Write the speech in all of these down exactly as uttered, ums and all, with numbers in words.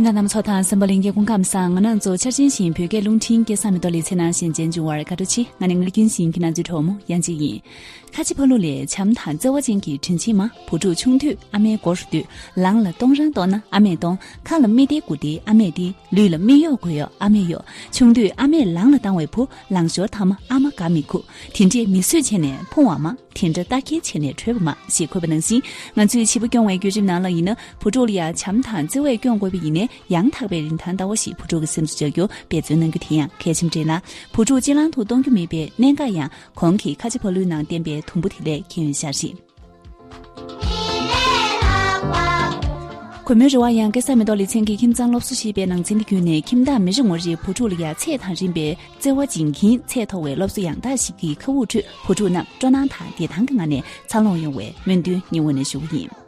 ད་རྣམ་ཚོ་དང་སེམས་པ་ལྷན་རྒྱས་སྐུ་ཁམས་བཟང་། ང་རང་ཚོ་འཆར་ཅན་བཞིན་བོད་སྐད་རླུང་འཕྲིན་སྐལ་བཟང་མེ་ཏོག་ལེ་ཚན་ནང་གསན་མཇལ་བྱུང་བར་དགའ་སྤྲོ་ཆེ། ང་ནི་ངར་རྒྱུན་བཞིན་ཁྱེད་རྣམ་ཚོའི་གྲོགས་མོ་དབྱངས་ཅན་ཡིན། ཁ་ཆེ་ཕ་ལུ་ལས་བྱམས་དང་བརྩེ་བ་ཅན་གྱི་དྲིན་ཆེན་མ། བུ་ཕྲུག་ཆུང་དུས་ཨ་མའི་མགོ་རུ་སྡོད། ལང་ལ་གཏོང་རང་གཏོང་ན་ཨ་མས་གཏོང་། ཁ་ལ་མི་བདེ་དགུ་བདེ་ཨ་མས་བདེ། ལུས་ལ་མི་གཡོག་དགུ་གཡོག་ཨ་མས་གཡོག་ཆུང་དུས་ཨ་མས་ལང་ལ་བཏང་བའི་བུ། ལང་ཞོར་ཐ་མ་ཨ་མ་དགའ་མི་ཁུག་དེ་འདྲས་མི་གསོད་བྱས་ནས་ཕུང་བ་མ། དེ་འདྲ་ལྟ་སྐྱེལ་བྱས་ནས་བྲོས་པ་མ་ཞེས་འཁོད་པ་ནང་བཞིན། ང་ཚོས་བྱིས་པ་སྐྱོང་བའི་བརྒྱུད་རིམ་ནང་ལ་ཡིན་ན། བུ་ཕྲུག་ལ་ཡང་བྱམས་དང་བརྩེ་བས་སྐྱོང་དགོས་པ་ཡིན་ནའི། ཡང་དག་པའི་རིན་ཐང་ལྟ་བ་ཞིག་བུ་ཕྲུག་གི་སེམས་སུ་འཇགས་རྒྱུ་འབད་བརྩོན་གནང་རྒྱུ་དེ་ཡང་གལ་ཆེན་རེད་ལ། བུ་ཕྲུག་གཅིག་ལང་དུ་གཏོང་རྒྱུ་མེད་པའི་གནད་འགག་ཡང་གོང་གི་ཁ་ཆེ་ཕ་ལུའི་ནང་བསྟན་པའི་དུམ་བུ་དེ་ལས་མཁྱེན་ཡོད་ཤག་རེད། གུས་མོའི་རེ་བ་ཡང་སྐལ་བཟང་མེ་ཏོག་ལེ་ཚན་གྱི་ཁྱིམ་ཚང་སློབ་གསོ་ཞེས་པའི་ནང་ཚན་འདི་བརྒྱུད་ནས། ཁྱིམ་བདག་མི་རེ་ངོ་རེས་བུ་ཕྲུག་ལ་ཡང་ཚད་དང་རིམ་པའི་བརྩེ་བ་སྦྱིན་གྱིན་ཚད་མཐོ་བའི་སློབ་གསོ་ཡང་དག་ཞིག་གི་མཁའ་དབུགས་ཁྲོད། བུ་ཕྲུག་རྣམས་སྤྲོ་སྣང་དང་བདེ་ཐང་གི་ངང་ནས་འཚར་ལོངས་ཡོང་བའི་སྨོན་འདུན་སྙིང་དབུས་ནས་ཞུ་གི་ཡིན།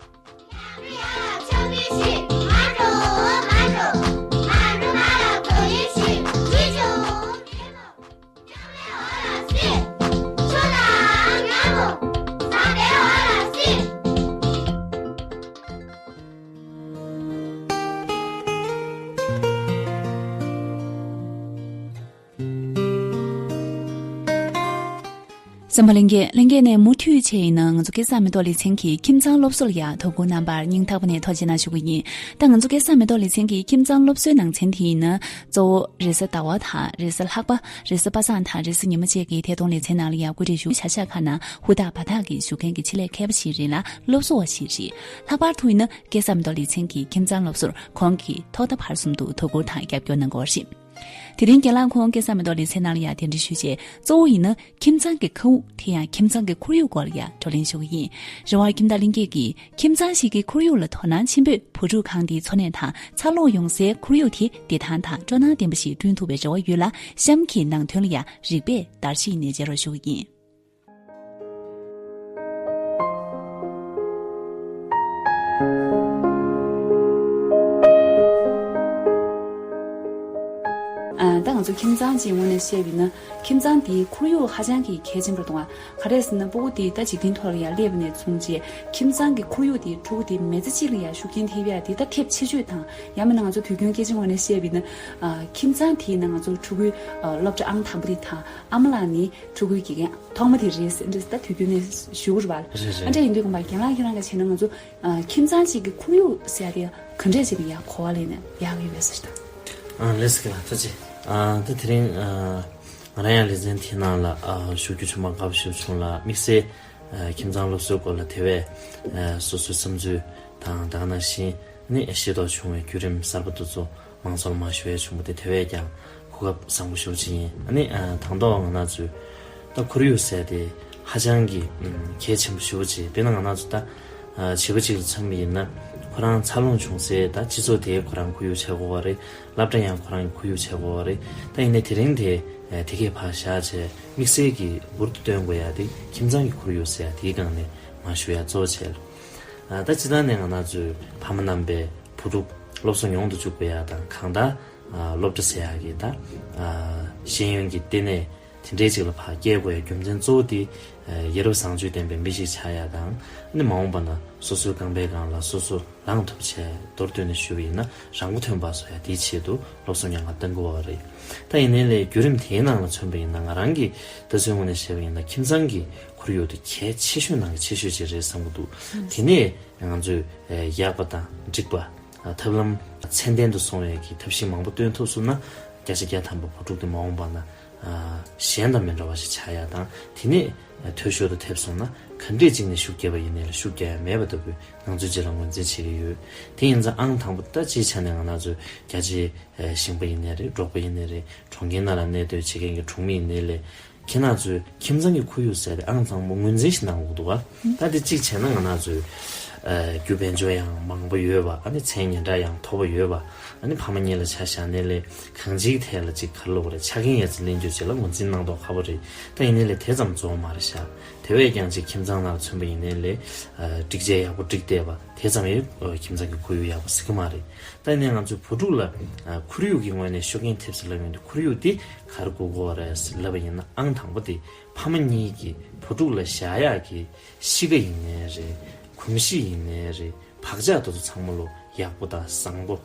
སེམས་པ་ལྷན་རྒྱས། ལྷན་རྒྱས་ནས་མུ་མཐུད་བྱས་ཡིན་ན། ང་ཚོ་སྐལ་བཟང་མེ་ཏོག་ལེ་ཚན་གྱི་ཁྱིམ་ཚང་སློབ་གསོ་ལ་ཡང་དོ་ཁུར་གནང་བར་སྙིང་ཐག་པ་ནས་ཐུགས་རྗེ་གནང་ཞུ་གི་ཡིན། ད་ང་ཚོ་སྐལ་བཟང་མེ་ཏོག་ལེ་ཚན་གྱི་ཁྱིམ་ཚང་སློབ་གསོའི་ནང་ཚན་དེ་ཡིན་ན། གཙོ་བོ་རེས་གཟའ་ཟླ་བ་དང་རེས་གཟའ་ལྷག་པ། རེས་གཟའ་པ་སངས་དང་རེས་གཟའ་ཉི་མ་བཅས་ཀྱི་ཐད་གཏོང་ལེ་ཚན་ནང་ལ་ཡང་བཀོད་སྒྲིག་ཞུ། བྱ་གཞག་ཁག་ནང་ཧུར་ཐག་འབད་ཐག་གིས་ཞུགས་མཁན་གྱི་ཆེད་ལས་མཁས་པ་ཞིག་རེད་ལ། སློབ་གསོ་བ་ཞིག་རེད། ལྷག་པར་དུ་ཡིན་ན། སྐལ་བཟང་མེ་ཏོག་ལེ་ཚན་གྱི་ཁྱིམ་ཚང་སློབ་གསོར་ཁོང་གིས་ཐོག་མཐའ་བར་གསུམ་དུ་དོ་ཁུར་དང་རྒྱབ་སྐྱོར་གནང་དགོས་པ་རེད། དེ་རིང་རྒན་ལགས་ཁོང་སྐལ་བཟང་མེ་ཏོག་ལེ་ཚན་ནང་ལ་ཡང་གདན་འདྲེན་ཞུས་རྗེས། གཙོ་བོ་ཡིན་ན་ཁྱིམ་ཚང་གི་མཁའ་དབུགས། དེ་ཡང་ཁྱིམ་ཚང་གི་ཁོར་ཡུག་སྐོར་ལ་ཡང་བགྲོ་གླེང་ཞུ་གི་ཡིན། རེ་བར་ཁྱིམ་བདག་ལྷན་རྒྱས་ཀྱིས་ཁྱིམ་ཚང་ཞིག་གི་ཁོར་ཡུག་ལ་དོ་སྣང་ཆེན་པོས་བུ་ཕྲུག་གང་དེའི་འཚོ་གནས་དང་འཚར་ལོངས་ཡོང་སའི་ཁོར་ཡུག་དེ་བདེ་ཐང་དང་སྤྲོ་སྣང་ལྡན་པ་ཞིག་བསྐྲུན་ཐུབ་པའི་རེ་བ་ཡོད་ལ། གཤམ་གྱི་ནང་དོན་ལ་ཡང་རིགས་པས་བརྡར་ཤ་ཡིན་ནའི་འཇལ་རོགས་ཞུ་གི་ཡིན། ཨ། ད་ང་ཚོ་ཁྱིམ་ཚང་ཅིག་ངོས་ནས་བཤད་པ་ཡིན་ན། ཁྱིམ་ཚང་དེའི་ཁོར་ཡུག་ཧ་ཅང་གི་གལ་ཆེན་པོ་རེད་འདུག་ག་ག་རེ་ཟེར་ན། སྤུ་གུ་དེ་ད་འཇིག་རྟེན་ཐོག་ལ་ཡར་སླེབས་པ་ནས་བཟུང་བྱས། ཁྱིམ་ཚང་གི་ཁོར་ཡུག་དེ་ཕྲུ་གུ་དེ་མི་ཚེ་གཅིག་ལ་ཡར་ཤུགས་རྐྱེན་ཐེབས་ཡ་དེ་ད་ཐེབས་ཆེ་ཤོས་དང་། ཡང་མིན་ན་ང་ཚོ་དུས་རྒྱུན་སྐད་ཆའི་ངོས་ནས་བཤད་པ་ཡིན་ན། ཨ། ཁྱིམ་ཚང་དེའི་ནང་ང་ཚོ་ཕྲུ་གུའི་ཨ་སློབ་གྲྭ་ཨང་དང་པོ་དེ་དང་། ཨ་མ་ལགས་ནི་ཕྲུ་གུའི་དགེ་རྒན་ཐོག་མ་དེ་རེད་ཟེར་འདྲ་ད་དུས་རྒྱུན་ནས་ཞུ་གི་རེད་པ། རེད་རེད། ཨ་འདྲ་ཡིན་དུས་ཙམ་པ་རྒན་ལགས་ཁྱེད་རང་གིས་བྱས་ན་ང་ཚོ་ཨ་ཁྱིམ་ཚང་ཞིག་གི་ཁོར་ཡུག་ཟེར་ཡ་དེ་ག་འདྲས་ཅིག་ལ་ཡ་གོ་བ་ལེན་ནས་ཡག་ཡོད་པས་ཟེར་ད། ཨ་ལགས་སོ། རྒན་ལགས་ཐུགས་རྗེ་ཆེ། ཨ་ད་དེ་རིང་ཨ་ང་རང་ཡང་ལེ་ཚན་དེ་ནང་ལ་ཨ་ཞུགས་རྒྱུ་བྱུང་བ་དགའ་པོ་ཞེ་པོ་བྱུང་ལ། དམིགས་བསལ་ཨ་ཁྱིམ་ཚང་སློབ་གསོའི་སྐོར་ལ་དེ་བས་ཨ་སོ་སོའི་བསམ་ཚུལ་དང་། ད་ག་ནང་བཞིན་ནི་ཤེས་རྟོགས་བྱུང་བའི་བརྒྱུད་རིམ་གསར་པ་དེ་ཚོ་མང་ཚོགས་ལ་མར་ཞུ་ཡ་བྱུང་བ་དེ་དེ་བས་ཀྱང་གོ་སྐབས་བཟང་པོ་ཞེ་པོ་ཅིག་ཡིན། ཨ་ནི་ཨ་དང་ཐོག་ང་རང་ཚོའི་ད་ཁོར་ཡུག་ཟེར་དེ་ཧ་ཅང་གི་ཨ་གལ་ཆེན་པོ་ཞེ་པོ་ཅིག་དཔེར་ན་ང་རང་ཚོ་ད་ཨ་བྱིས་པ་ཅིག་ལ་མཚོན་པ་ཡིན་ན། ཁོ་རང་འཚར་ལོངས་བྱུང་སའི་ད་སྤྱི་ཚོགས་དེ་ཁོ་རང་ཁོར་ཡུག་ཆགས་དགོས་པ་རེད། སློབ་གྲྭ་ཡང་ཁོ་རང་གི་ཁོར་ཡུག་ཆགས་དགོས་པ་རེད། ད་ཡིན་ནའི་དེ་རིང་དེ་ཨ་དེ་གས་ཕར་བཞག་བྱས། དམིགས་བསལ་གྱི་འབུར་དུ་བཏོན་དགོས་ཡ་དེ་ཁྱིམ་ཚང་གི་ཁོར་ཡུག་ཟེར་ཡ་དེའི་སྒང་ནས་མར་ཞུ་ཡ་གཙོ་བོ་བྱས། ཨ་ད་སྤྱིར་བཏང་ནས་ང་རང་ཚོའི་ཕ་མ་རྣམ་པས་བུ་ཕྲུག་སློབ་གསོ་མྱོང་དུ་འཇུག་དགོས་ཡ་དང་། གང་ལྟར་ཨ་སློབ་གྲྭ་ཟེར་ཡ་གི་ད་ཨ་ཤེས་ཡོན་གྱི་ལྟེ་གནས་དེ་འདྲའི་ཅིག་ལ་ཕར་སྐྱེལ་དགོས་ཡ་རྒྱུ་མཚན་གཙོ་བོ་དེ་ཨ་ཡ་རབས་བཟང་སྤྱོད་ལྡན་པའི་མི་ཞིག་ཆགས་ཡ་དང་། ཨ་ནི་མ་འོངས་པ་ན་སོ་སོའི་རྐང་པའི་སྒང་ལ་སོ་སོ་ལངས་ཐུབ་བྱས། མདོར་བསྡུས་ནས་ཞུས་པ་ཡིན་ན་རང་མགོ་ཐོན་པ་བཟོ་ཡ་དེའི་ཆེད་དུ་སློབ་གསོ་མྱོང་བ་གཏང་དགོས་པ་རེད། ད་ཡིན་ནའི་ལས་བརྒྱུད་རིམ་དེའི་ནང་ལ་མཚོན་པ་ཡིན་ན། ང་རང་གི་ལྟ་ཚུལ་ངོས་ནས་བཤད་པ་ཡིན་ན། ཁྱིམ་ཚང་གི་ཁོར་ཡུག་དེ་གལ་ཆེ་ཤོས་ནང་གི་ཆེ་ཤོས་ཅིག་རེད་བསམ་གྱི་འདུག་དེ་ནས་ང་ཚོས་ཨ་ཡག་པ་དང་འགྲིག་པ། ཨ་ཐབས་ལམ་ཚད་ལྡན་དུ་སོང་བའི་གི་ཐབས་ཤེས་མང་པོ་བཏོན་ཐུབ་སོང་ན། བརྒྱ་ཆ་བརྒྱ་ཐམ་པ་བུ་ཕྲུག་དེ་མ་འོངས་པ་ན་ཨ་གཞན་དང་མི་འདྲ་བ་ཞིག་ཆགས་ཡ་དང་། དེ་ནས་ཨ་འཐུས་ཤོར་དུ་ཐེབས་སོང་ན། ག་འདྲས་ཅིག་ནས་ཤུགས་རྒྱབ་པ་ཡིན་ནའི་ལས་ཤུགས་རྒྱག་ཡ་མེད་པ་ལྟ་བུའི་སྣང་ཚུལ་ཅིག་ལ་ངོས་འཛིན་བྱེད་ཀྱི་ཡོད། དེ་ཡིན་ཙང་ཨང་དང་པོ་ད་སྤྱིའི་ཆ་ནས་ང་རང་ཚོའི་རྒྱ་ཆེའི་ཨ་ཞིང་པ་ཡིན་ནའི་རེད། འབྲོག་པ་ཡིན་ནའི་རེད། གྲོང་ཁྱེར་ནང་ལ་གནས་སྡོད་བྱེད་མཁན་གྱི་གྲོང་མི་ཡིན་ནའི་ལས། ཁྱེད་རང་ཚོའི་ཁྱིམ་ཚང་གི་ཁོར་ཡུག་ཟེར་དེ་ཨང་དང་པོ་ངོས་འཛིན་ཞིག་གནང་དགོས་འདུག་ག་ད་དེ་གཅིག་བྱས་ན་ང་རང་ཚོའི་ཨ་རྒྱུ་དཔལ་འབྱོར་ཡང་མང་པོ་ཡོད་པ། ཨ་ནི་མཚན་སྙན་གྲགས་ཡང་མཐོ་པོ་ཡོད་པ། ཨ་ནི་ཕ་མ་གཉིས་ལ་ཆ་བཞག་ནའི་ལས་གང་ཅིའི་ཐད་ལ་ཅིག་ག་རེ་ལབ་དགོས་རེད། ཆ་རྐྱེན་ཡ་རྩིས་ལེན་རྒྱུ་ཅིག་ལ་ངོས་འཛིན་གནང་མདོག་ཁ་པོ་རེད། ད་ཡིན་ནའི་ལས་དེ་ཙམ་གཙོ་བོ་མ་རེད་ཤག་དེ་བས་ཀྱང་ཅིག་ཁྱིམ་ཚང་ནང་ལ་མཚོན་པ་ཡིན་ནའི་ལས་ཨ་སྒྲིག་ཆས་ཡག་པོ་སྒྲིག་བསྡད་པ་དེ་ཙམ་ཡང་ཨ་ཁྱིམ་ཚང་གི་ཁོར་ཡུག་ཡག་པོ་ཟེར་གི་མ་རེད། ད་ཡིན་ནའི་ང་ཚོའི་བུ་ཕྲུག་ལ་ཨ་ཁོར་ཡུག་གི་ངོས་ནས་ཤུགས་རྐྱེན་ཐེབས་ཟེར་ལབ་ཡོང་དུས། ཁོར་ཡུག་དེ་ག་རེ་དགོས་ཀྱི་ཡོད་རེད་ཟེར་ལབ་པ་ཡིན་ན། ཨང་དང་པོ་དེ་ཕ་མ་གཉིས་ཀྱིས་བུ་ཕྲུག་ལ་བཞག་ཡག་གི་གཤིས་ཀ་ཡིན་ནའི་རེད། གོམས་གཤིས་ཡིན་ནའི་རེད། བག་ཆགས་དེ་ཚོ་ཚང་མ་ལོ་ཡག་པོ་དང་བཟང་པོ།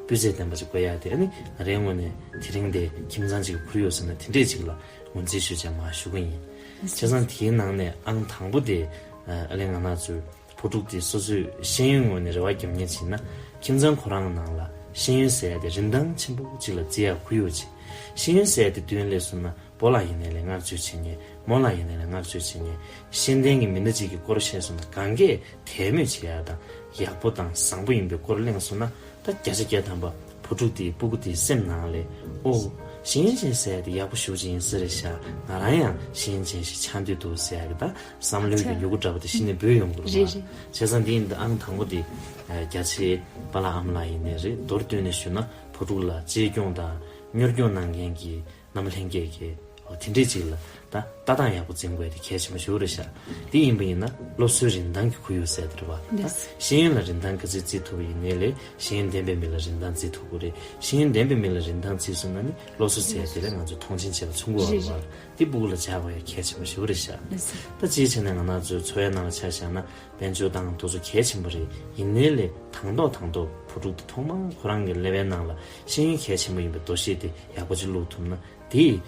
སྤུས་ཚད་ལྡན་པ་ཅིག་དགོས་ཡ་དེ། ཨ་ནི་ང་རའི་ངོས་ནས་དེ་རིང་དེ་ཁྱིམ་ཚང་ཅིག་ཁུར་ཡོད་ཟེར་ན་དེ་འདྲས་ཅིག་ལ་ངོས་འཛིན་ཞུ་བྱས་མར་ཞུ་གི་ཡིན། བྱས་ཙང་དེའི་ནང་ནས་ཨང་དང་པོ་དེ་ཨ་ལས་ང་རང་ཚོའི་བུ་ཕྲུག་དེ་སོ་སོའི་ཤེས་ཡོན་ངོས་ནས་རེ་བ་བརྒྱབ་མཁན་ཅིག་ཡིན་ན། ཁྱིམ་ཚང་ཁོ་རང་ནང་ལ་ཤེས་ཡོན་ཟེར་ཡ་དེ་རིན་ཐང་ཆེན་པོ་ཅིག་ལ་བརྩི་ཡ་ཁུར་ཡོད་ཅིག་ཤེས་ཡོན་ཟེར་ཡ་དེ་མདུན་ལས་སོང་ན་བུ་ལ་ཡིན་ནའི་ལས་བསྔགས་བརྗོད་བྱེད་མཁན། མོ་ལ་ཡིན་ནའི་ལས་བསྔགས་བརྗོད་བྱེད་མཁན། ཤེས་ལྡན་གྱི་མི་སྣ་ཅིག་གི་སྐོར་བཤད་སོང་ན་གང་གས་དད་མོས་བྱེད་ཡ་དང་ཡག་པོ་དང་བཟང་པོ་ཡིན་པའི་སྐོར་གླེང་སོང་ན། ད་བརྒྱ་ཆ་བརྒྱ་ཐམ་པ་བུ་ཕྲུག་དེའི་སྤུ་གུ་དེའི་སེམས་ནང་ལས། ཨོ། ཤེས་ཡོན་ཅན་ཟེར་ཡ་དེ་ཡག་པོ་ཞེ་པོ་ཅིག་ཡིན་ས་རེད་ཤག་ང་རང་ཡང་ཤེས་ཡོན་ཅན་ཞིག་ཆགས་འདོད་འདུག་ཟེར་ཡ་གི་ད་བསམ་བློའི་གི་མྱུ་གུ་འདྲ་པོ་དེ་གཞི་ནས་འབུད་ཡོང་གི་རེད་རེད། བ། རེད། བྱས་ཙང་འདི་ཡིན་ད་ཨང་དང་པོ་དེ་ཨ་བརྒྱ་ཆའི་པཱ་ལགས་ཨ་མ་ལགས་ཡིན་ནའི་རེད། མདོར་བསྡུས་ནས་ཞུས་ན་བུ་ཕྲུག་ལ་གཅེས་སྐྱོང་དང་གཉོར་སྐྱོང་གནང་མཁན་གྱི་ནམ་ལྷན་རྒྱས་ཀྱི་འོ་དེ་འདྲས་ཅིག་ལ་ད་ལྟ་སྟངས་ཡག་པོ་འཛིན་དགོས་དེ་གལ་ཆེན་པོ་ཞེ་པོ་རེད་ཤག་དེ་ཡིན་པ་ཡིན་ན་སློབ་གསོའི་རིན་ཐང་གི་ཁུར་ཡོད་ཟེར་དེ་རེད་བ། ད་ལེས། ཤེས་ཡོན་ལ་རིན་ཐང་ག་ཚོད་བརྩི་ཐུབ་པ་ཡིན་ནའི་ལས་ཤེས་ཡོན་ལྡན་པའི་མི་ལ་རིན་ཐང་བརྩི་ཐུབ་དགོས་རེད། ཤེས་ཡོན་ལྡན་པའི་མི་ལ་རིན་ཐང་བརྩིས་སོང་ན་ནི་སློབ་གསོ་ཟེར་དེ་ལ་ང་ཚོས་མཐོང་ཆེན་བྱེད་པ་ཚུན་དགོས་པ་རེད་བ། རེད་རེད། དེ་སྤུ་གུ་ལ་བྱ་དགོས་ཡ་གལ་ཆེན་པོ་ཞེ་པོ་རེད་ཤག་ལེས། ད་སྤྱིའི་ཆ་ནས་ང་རང་ཚོའི་འཚོ་བའི་ནང་ལ་ཆ་བཞག་ན་དཔལ་འབྱོར་དང་དེ་ཚོ་གལ་ཆེན་པོ་རེད། ཡིན་ནའི་ལས་དང་ཐོག་དང་ཐོག་བུ་ཕྲུག་དེ་ཐོག་མར་ཁོ་རང་གི་ཀླད་པའི་ནང་ལ་ཤེས་ཡོན་གལ་ཆེན་པོ་ཡིན་པའི་འདུ་ཤེས་དེ་ཡག་པོ་ཅིག་བླུག་ཐུབ་ན། དེས་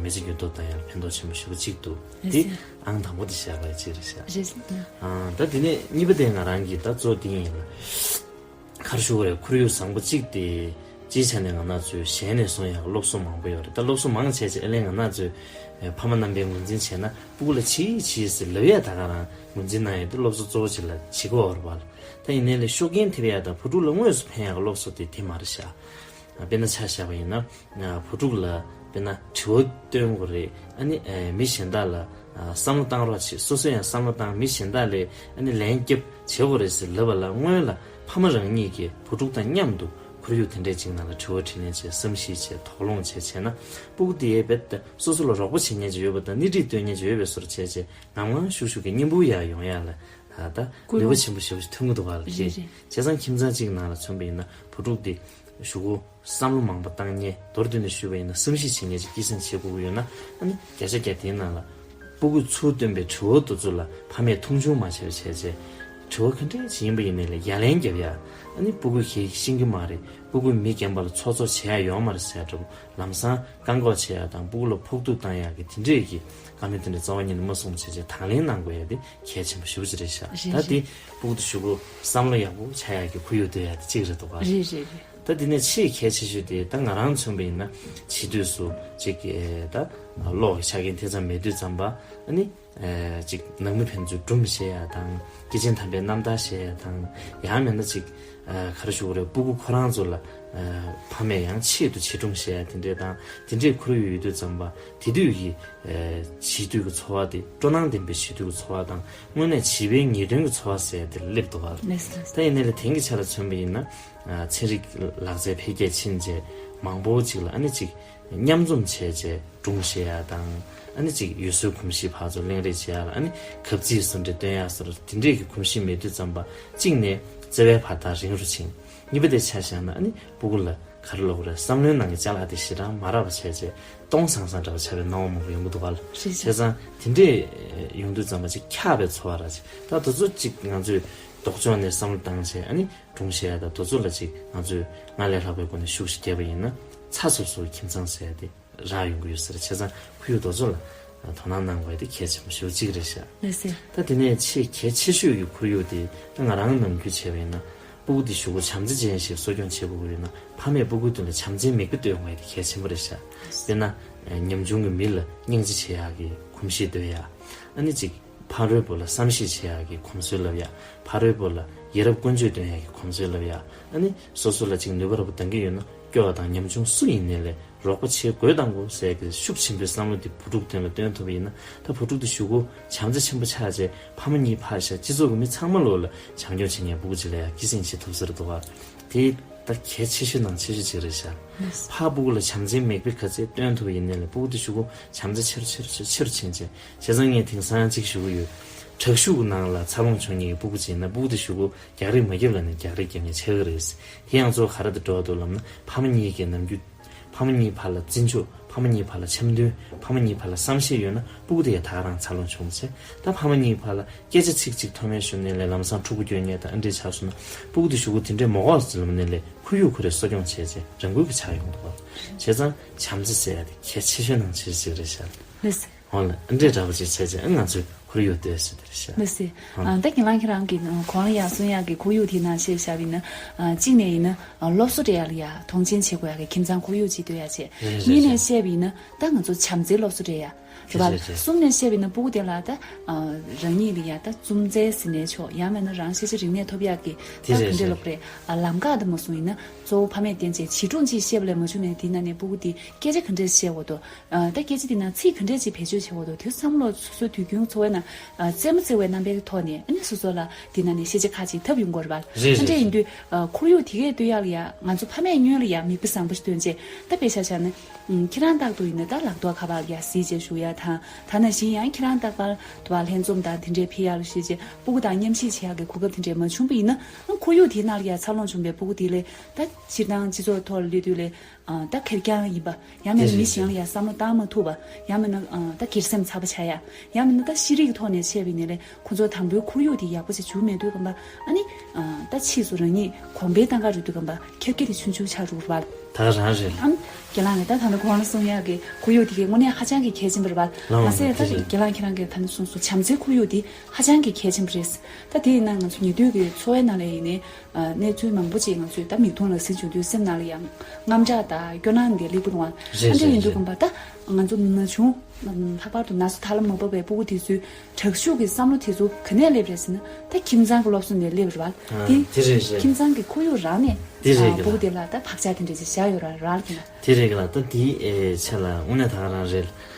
མི་ཚེ་འགྱུར་ལྡོག་བཏང་ཡག་ལ་ཕན་ཐོགས་ཆེན་པོ་ཞེ་པོ་ཅིག་འདུག་དེ་ཨང་དང་པོ་དེ་བཞག་པ་ཅིག་རེད་ཤག་རེད། ཨང་ད་དེ་ནས་གཉིས་པ་དེ་ང་རང་གི་ད་གཙོ་དེ་ཡིན་ལ། ག་རེ་ཞུ་དགོས་རེད། ཁོར་ཡུག་བཟང་པོ་གཅིག་དེ་སྤྱིའི་ཆ་ནས་ང་རང་ཚོའི་གཞན་ནས་བཟུང་ཡག་སློབ་གསོ་མང་པོ་ཡོད་རེད། ད་སློབ་གསོ་མང་བྱས་བྱས་ཨ་ལས་ང་རང་ཚོའི་ཕ་མ་རྣམ་པས་ངོས་འཛིན་བྱས་ན་སྤུ་གུ་ལ་བྱིས་བྱིས་ཟེར་ལབ་ཡ་ད་ག་རང་ངོས་འཛིན་གནང་ཡ་དེ་སློབ་གསོ་གཙོ་བོ་ཅིག་ལ་བྱེད་ཀྱི་ཡོད་རེད་བ། ད་ཡིན་ནའི་ལས་ཤུགས་རྐྱེན་ཐེབས་ཡ་དང་བུ་ཕྲུག་ལ་དངོས་སུ་ཕན་ཡག་སློབ་གསོ་དེ་དེ་མ་རེད་ཤག་དཔེར་ན་ཆ་བཞག་པ་ཡིན་ན། བུ་ཕྲུག་ལ་དཔེར་ན་དྲི་བ་བཏོན་དགོས་རེད། ཨ་ནི་མི་གཞན་དག་ལ་བསམ་བློ་བཏང་རོགས་བྱེད། སོ་སོ་ཡང་བསམ་བློ་བཏང་། མི་གཞན་དག་ལ་ཨ་ནི་ལན་རྒྱབ་བྱེད་དགོས་རེད་ཟེར་ལབ་པ་ལ་སྔོན་ལ་ཕ་མ་རང་ཉིད་ཀྱིས་བུ་ཕྲུག་དང་མཉམ་དུ་ཁོར་ཡུག་དེ་འདྲས་ཅིག་ནང་ལ་དྲི་བ་དྲིས་ལན་བྱས། བསམ་གཞིག་བྱས། དོགས་སློང་བྱས་བྱས་ན་སྤུ་གུ་དེ་ཡས་རྦད་དེ་སོ་སོ་ལ་རོགས་པ་བྱེད་མཁན་ཅིག་ཡོད་པ་དང་སྣེ་ཁྲིད་སྟོན་མཁན་ཅིག་ཡོད་པའི་བཟོ་འདྲ་བྱས་བྱས་ངམ་ངམ་ཤུགས་ཤུགས་ཀྱིས་སྙིང་པོ་ཡར་ཡོང་ཡ་ལ་ད་ནུས་པ་ཆེན་པོ་ཞེ་པོ་ཞིག་ཐོན་གྱི་འདུག་བ་ལ། རེད་རེད། བྱས་ཙང་ཁྱིམ་ཚང་གཅིག་ནང་ལ་མཚོན་པ་ཡིན་ན་བུ་ཕྲུག་དེ་གཞུག་གུ་བསམ་བློ་མང་པོ་བཏང་མཁན། མདོར་བསྡུས་ནས་ཞུས་པ་ཡིན་ན་བསམ་གཞིག་བྱེད་མཁན་ཅིག་སྐྱེད་སྲིང་བྱེད་དགོས་ཀྱི་ཡོད་ན། ཨ་ནི་བརྒྱ་ཆ་བརྒྱ་དེའི་ནང་ལ་སྤུ་གུས་ཚུར་བཏོན་པའི་དྲི་བ་དེ་ཚོ་ལ་ཕ་མས་མཐོང་ཆུང་མ་བྱས་པ་བྱས་བྱས། དྲི་བ་ག་འདྲས་ཅིག་ཡིན་པ་ཡིན་ནའི་ལས་ཡ་ལན་རྒྱབ་ཡ། ཨ་ནི་སྤུ་གུས་གང་ཡང་ཤེས་ཀྱི་མ་རེད། སྤུ་གུས་མི་རྒན་པ་ལ་ཚོགས་གཙོ་བྱེད་ཡ་ཡོད་མ་རེད་ཟེར་འདྲ་པོ། ལམ་སང་བཀག་འགོག་བྱེད་ཡ་དང་སྤུ་གུ་ལ་ཕོག་ཐུག་བཏང་ཡ་གི་དེ་འདྲས་ཀྱི་བཀའ་མོལ་དེ་འདྲ་རྩ་བ་ཉིད་ནས་མ་གསུངས་བྱས་བྱས་དང་ལེན་གནང་དགོས་ཡ་དེ་གལ་ཆེན་པོ་ཞེ་པོ་ཅིག་རེད་ཤག་རེད་ད་དེ་རེད། སྤུ་གུ་དེ་གཞུག་གུ་བསམ་བློ་ཡག་པོ་ཆགས་ཡག་གི་ཁོར་ཡུག་སྟོན་ཡག་དེ་གཅིག་རེད་འདུག་ག་རེད་རེད་རེད། ད་དེ་ནས་ཆེས་གལ་ཆེ་ཤོས་དེ་ད་ང་རང་མཚོན་པ་ཡིན་ན་བྱིས་དུས་སུ་ཅིག་ཨེ་ད་གློག་གི་ཆ་རྐྱེན་དེ་ཙམ་མེད་དུས་ཙམ་པ་ཨ་ནི་ཨེ་ཅིག་ནང་མི་ཕན་ཚུན་སྒྲུང་བཤད་ཡག་དང་སྐྱེས་ཆེན་དམ་པའི་རྣམ་ཐར་བཤད་ཡག་དང་ཡང་མིན་ན་ཅིག་ཨེ་ག་རེ་ཞུ་དགོས་རེད། སྤུ་གུ་ཁོ་རང་ཚོ་ལ་ཨེ་ཕ་མས་ཡང་ཆེད་དུ་བྱིས་སྒྲུང་བཤད་ཡག་དེ་འདྲས་དང་དེ་འདྲས་ཁོར་ཡུག་ཡོད་དུས་ཙམ་པ་དེ་དུས་ཀྱི་ཨེ་བྱིས་དུས་ཀྱི་འཚོ་བ་དེ་སྤྲོ་སྣང་ལྡན་པའི་བྱིས་དུས་ཀྱི་འཚོ་བ་དང་དངོས་གནས་བྱིས་པའི་ངེས་དོན་གྱི་འཚོ་བ་ཟེར་དེ་སླེབས་འདུག་བ། ལགས་སོ། ད་ཡིན་ནའི་ལས་དེང་གི་ཆ་ལ་མཚོན་པ་ཡིན་ན་ཨ་ཚན་རིག་ལག་རྩལ་འཕེལ་རྒྱས་ཕྱིན་རྗེས་མང་པོ་ཅིག་ལ་ཨ་ནི་ཅིག་མཉམ་འཛོམས་བྱས་རྗེས་སྒྲུང་བཤད་ཡག་དང་ཨ་ནི་ཅིག་ཡུལ་སྲོལ་གོམས་གཤིས་ཕར་ཚུར་གླེང་རེས་བྱེད་ཡག་ལ་ཨ་ནི་གབ་རྩིས་བཟོ་འདྲ་སྟོན་ཡག་སོགས་དེ་འདྲས་ཀྱི་གོམས་གཤིས་མེད་དུས་ཙམ་པ་གཅིག་ནས་བརྩེ་བའི་བར་ཐག་རིང་རུ་ཕྱིན། གཉིས་པ་དེ་ཆ་བཞག་ན་ཨ་ནི་སྤུ་གུ་ལ་ག་རེ་ལབ་དགོས་རེད། བསམ་བློའི་ནང་གི་ཅ་ལག་དེ་ཞེ་དྲག་མ་རག་པ་བྱས་རྗེས་སྟོང་སང་སང་འདྲ་པོ་ཆགས་པའི་སྣང་བ་མང་པོ་ཡོང་གི་འདུག་ག་ལ། རེད། བྱས་ཙང་དེ་འདྲས་ཡོང་དུས་ཙམ་པ་ཅིག་འཁྱག་པའི་འཚོ་བ་ར་ཅིག་ད་དེ་ཚོ་ཅིག་ང་ཚོས་ལྡོག་ཕྱོགས་ནས་བསམ་བློ་བཏང་བྱས་ཨ་ནི་སྒྲུང་བཤད་ཡག་དང་དེ་ཚོ་ལ་ཅིག་ང་ཚོས་སྔར་ལས་ལྷག་པའི་སྒོ་ནས་ཤུགས་ཤིག་བརྒྱབ་པ་ཡིན་ན་ཚ་སོབ་སོབ་ཁྱིམ་ཚང་ཟེར་ཡག་དེ་རག་ཡོང་གི་ཡོད་ས་རེད། བྱས་ཙང་ཁོར་ཡུག་དེ་ཚོ་ལ་དོ་སྣང་གནང་དགོས་ཡག་དེ་གལ་ཆེན་པོ་ཞེ་པོ་ཅིག་རེད་ཤག་ལགས་སོ། ད་དེ་ནས་ཆེས་གལ་ཆེ་ཤོས་ཀྱི་ཁོར་ཡུག་དེ་ད་ང་རང་ནམ་རྒྱུན་བྱས་པ་ཡིན་ན་སྤུ་གུ་དེ་གཞུག་གུ་བྱམས་བརྩེ་ཅན་ཞིག་གསོ་སྐྱོང་བྱེད་དགོས་ཀྱི་ཡོད་ན་ཕ་མས་སྤུ་གུའི་དོན་ལ་བྱམས་བརྩེའི་མིག་དཔེ་སྟོན་དགོས་ཡག་དེ་གལ་ཆེན་པོ་རེད་ཤག་དཔེར་ན་ཉམ་ཆུང་གི་མི་ལ་སྙིང་རྗེ་བྱེད་ཡག་གི་གོམས་གཤིས་སྟོན་ཡག་ཨ་ནི་ཅིག་ཕ་རོལ་པོ་ལ་བསམ་ཤེས་བྱེད་ཡག་གི་གོམས་སྲོལ་བསླབ་ཡག་ཕ་རོལ་པོ་ལ་ཡ་རབས་ཀུན་སྤྱོད་སྟོན་ཡག་གི་གོམས་སྲོལ་བསླབ་ཡག་ཨ་ནི་སོ་སོ་ལ་ཅིག་ནུས་པ་རབ་ཏུ་ལྡན་གྱི་ཡོད་ན་སྐྱོ་བ་དང་ཉམ་ཆུང་སུ་ཡིན་ནའི་ལས་རོགས་པ་བྱེད་དགོས་དང་དགོས་ཟེར་གྱི་ཤུགས་ཆེན་པོའི་བསམ་བློ་དེ་བུ་ཕྲུག་དོན་ལ་སྟོན་ཐུབ་པ་ཡིན་ན་ད་བུ་ཕྲུག་དེ་གཞུག་གུ་བྱམས་བརྩེ་ཆེན་པོ་ཆགས་རྗེས་ཕ་མ་གཉིས་ཕར་བཞག་སྤྱི་ཚོགས་ཀྱི་མི་ཚང་མ་ལོག་ལ་བྱམས་སྐྱོང་བྱེད་མཁན་སྤུ་གུ་ཅིག་ལ་ཡང་སྐྱེད་སྲིང་བྱེད་ཐུབ་ས་རེད་འདུག་ག་དེ་ད་གལ་ཆེ་ཤོས་ནང་ཆེ་ཤོས་ཅིག་རེད་ཤག་ཕ་སྤུ་གུ་ལ་བྱམས་བརྩེའི་མིག་དཔེ་ག་ཚད་སྟོན་ཐུབ་པ་ཡིན་ནའི་ལས་སྤུ་གུ་དེ་གཞུག་གུ་བྱམས་བརྩེ་ཆེ་རུ་ཆེ་རུ་ཆེ་རུ་ཆེ་རུ་ཕྱིན་རྗེས། བྱས་ཙང་ངས་དེང་སང་ཅིག་ཞུ་གི་ཡོད། དྲག་ཤུགས་ནང་ལ་འཚར་ལོངས་བྱུང་མཁན་གྱི་སྤུ་གུ་ཅིག་ཡིན་ན་སྤུ་གུ་དེ་གཞུག་གུ་རྒྱག་རེས་མ་བརྒྱབ་ལབ་ནས་རྒྱག་རེས་རྒྱབ་མཁན་ཆགས་ཀྱི་རེད། དེ་ཡང་གཙོ་བོ་ག་རེ་དང་འབྲེལ་བ་འདུག་ལབ་ན་ཕ་མ་གཉིས་ཀྱིས་ནམ་རྒྱུན་ཕ་མ་གཉིས་བར་ལ་བརྩི་འཇོག་ཕ་མ་གཉིས་བར་ལ་འཆམ་མཐུན། ཕ་མ་གཉིས་བར་ལ་བསམ་ཤེས་ཡོད་ན་སྤུ་གུ་དེ་ཡང་ད་ག་རང་འཚར་ལོངས་བྱུང་བ་བྱས། ད་ཕ་མ་གཉིས་བར་ལ་སྐད་ཆ་ཚིག་གཅིག་མཐོ་དམན་ཞུ་ནས་ལས་ལམ་སང་ཕྲུ་གུ་སྐྱོན་ཉེས་དང་ཨ་འདྲས་ཆགས་སོང་ན་སྤུ་གུ་དེ་གཞུག་གུ་དེ་འདྲས་མ་དགོས་ཟེར་ལབ་ནས་ལས་ཁོར་ཡུག་ཁོ་རེ་གསོ་སྐྱོང་བྱས་རྗེས་རང་འགུལ་གྱི་ཆགས་ཡོང་འདུག་བ། བྱས་ཙང་བྱམས་བརྩེ་ཟེར་ཡ་དེ་གལ་ཆེ་ཤོས་ནང་ཆེ་ཤོས་རེད་ཤག་ལགས་སེ། འོ་ལ་ཨ་འདྲས་འདྲ་པོ་ཅིག་བྱས་རྗེས་ཨ་ང་ཚོས་ཁོར་ཡུག་ལྟོས་ཟེར་དེ་རེད་ཤག་ལགས་སེ། ཨ་ད་ཁྱེད་རང་ཁྱེད་རང་གི་གོང་ལ་ཡར་གསུང་ཡག་གི་ཁོར་ཡུག་དེ་ནང་བཤད་བཞག་པ་ཡིན་ན། ཨ་གཅིག་ནས་ཡིན་ན་ཨ་སློབ་གསོ་སྤྲད་ཡག་ལ་ཡ་མཐོང་ཆེན་བྱེད་དགོས་ཡག་གི་ཁྱིམ་ཚང་ཁོར་ཡུག་ཅིག་གཏོད་ཡག་བྱས། རེད་རེད་གཉིས་ནས་རེད། བཤད་པ་ཡིན་ན་ད་ང་ཚོ་བྱམས་བརྩེའི་སློབ་གསོ་སྤྲད་ཡག་རེད་པ། རེད་རེད། གསུམ་ནས་བཤད་པ་ཡིན་ན་སྤུ་གུ་དེ་ལ་ད་ཨ་རང་ཉིད་ལ་ཡ་ད་བཙུན་མཛེས་ཟེར་ནའི་ཆོག་ཡང་མིན་ན་རང་ཤེས་བྱ་རིག་གནས་ཐོབ་ཡག་གི་ད་དེ་ག་རེད་འདྲ་རེད། ལབ་རེད། ཨ་ལམ་ཁ་དུ་མ་སོང་ཡིན་ན་གཙོ་བོ་ཕ་མས་བསྟན་བྱས་བྱིས་སྒྲུང་ཅིག་བཤད་པ་ལས་མ་བྱུང་ནས་དེ་ནང་ནས་སྤུ་གུ་དེ་སྐད་ཆ་ག་འདྲས་བཤད་དགོས་འདུག་ཨ་ད་སྐད་ཆ་དེ་ནང་ཚིག་ག་འདྲས་ཅིག་བེད་སྤྱོད་བྱེད་དགོས་འདུག་དེ་བསམ་བློ་སོ་སོའི་དུས་རྒྱུན་འཚོ་བའི་ནང་ཨ་རྩེད་མོ་རྩེ་བའི་རྣམ་པའི་ཐོག་ནས་ཨ་ནི་སོ་སོ་ལ་དེ་ནང་ནས་ཤེས་བྱ་ཁག་ཅིག་ཐོབ་ཡོང་གི་རེད་པ། རེད་ཨ་འདྲས་རེད་ཡིན་རེད། དུས་ཨ་ཁོར་ཡུག་དེ་གས་གཏོད་ཡག་ལ་ཡ་ང་ཚོ་ཕ་མས་སྔོན་ལ་ཡ་མིག་དཔེ་བཟང་པོ་ཞིག་སྟོན་བྱས། ད་དཔེ་ཆ་བཞག་ན། ཨུམ། ཁྱེད་རང་རྟག་ཏུ་ཡིན་ན་ད་ལག་ཐོག་ཁ་པར་ཡ་གཟིགས་བྱས་བཞུགས་ཡ་དང་། ད་ནང་བཞིན་ཡང་ཁྱེད་རང་རྟག་པར་དུ་བ་ལྷན་འཛོམས་དང་དེ་འདྲའི་ཕེབས་ཡ་ལ་ཞུས་བྱས་སྤུ་གུ་དང་མཉམ་ཞུགས་བྱེད་ཡ་གི་གོ་སྐབས་དེ་འདྲའི་མ་བྱུང་པ་ཡིན་ན། ཨང་ཁོར་ཡུག་དེའི་ནང་ལ་ཡ་འཚར་ལོངས་བྱུང་བའི་སྤུ་གུ་དེ་ལས་ད་སྤྱིར་བཏང་སྤྱི་ཚོགས་ཐོག་ལ་སླེབས་དུས་ལས་ཨ་ད་ཁེར་རྐྱང་ཡིན་པ། ཡང་མིན་ན་མི་གཞན་ལ་ཡ་བསམ་བློ་བཏང་མ་ཐུབ་པ། ཡང་མིན་ན་ཨ་ད་སྒེར་སེམས་ཚ་པོ་ཆགས་ཡ། ཡང་མིན་ན་ད་ཤེས་རིག་གི་ཐོག་ནས་བཤད་པ་ཡིན་ན་ལས་ཁོ་ཚོ་དང་པོའི་ཁོར་ཡུག་དེ་ཡག་པོ་ཞིག་བྱུང་མེད་དུས་གམ་པ། ཨ་ནི་ཨ་ད་ཕྱིས་སུ་རང་ཉིད་གོང་འཕེལ་གཏང་ག་རེད་དུས་གམ་པ། ཁེར་སྐྱེས་དེ་ཆུང་ཆུང་ཆགས་འགྲོ་གི་རེད་པ། ད་ག་རང་རེད། ཨམ། རྒན་ལགས་ནས་ད་ད་ལྟ་གོང་ལ་གསུང་ཡག་གི་ཁོར་ཡུག་དེ་གའི་དངོས་གནས་ཧ་ཅང་གི་གལ་ཆེན་པོ་རེད་པ། ལགས་མ་ཟེར་ད་རེད། རྒན་ལགས་ཁྱེད་རང་གིས་ད་ནི་གསུངས་སོང་། བྱམས་བརྩེའི་ཁོར་ཡུག་དེ་ཧ་ཅང་གི་གལ་ཆེན་པོ་རེད། ད་དེ་ཡིན་ན་ང་ཚོ་ཉེ་དུས་ཀྱི་འཚོ་བའི་ནང་ལ་ཡིན་ནའི་ཨ་གནས་ཚུལ་མང་པོ་ཅིག་ང་ཚོས་ད་མིག་མཐོང་ལག་ཟིན་བྱུང་དུས་སེམས་ནང་ལ་ཡང་དངངས་སྐྲག་དང་སྐྱོ་སྣང་འདི་སླེབས་ཀྱི་འདུག་ག་རེད། ཨ་འདྲ་རེད་ཡིན་དུས་རེད། གམ་པ་ད་ང་ཚོ་ན་ཆུང་ལྷག་པར་དུ་ན་ཚོད་ཐར་ལམ་མ་བབས་པའི་སྤུ་གུ་དེ་ཚོའི་དྲག་ཤུགས་ཀྱི་བསམ་བློ་དེ་ཚོ་ག་ནས་སླེབས་རེད་ཟེར་ན། ད་ཁྱིམ་ཚང་གི་སློབ་གསོ་ནས་སླེབས་རེད་པ། ཨ་དེ་དེ་རེད་རེད། ཁྱིམ་ཚང་གི་ཁོར་ཡུག་རང་ནས་དེ་རེད་ཨ་གི་སྤུ་གུ་ལགས། དེ་ལ་ད་བག་ཆགས་དེ་འདྲ་ཅིག་བཞག་ཡོད་ར་ར་གི་ལ། དེ་རེད་གི་ལ། ད་དེའི་ཨེ་ཆ་ལ་དངོས་གནས་ད་ག་རང་རེད།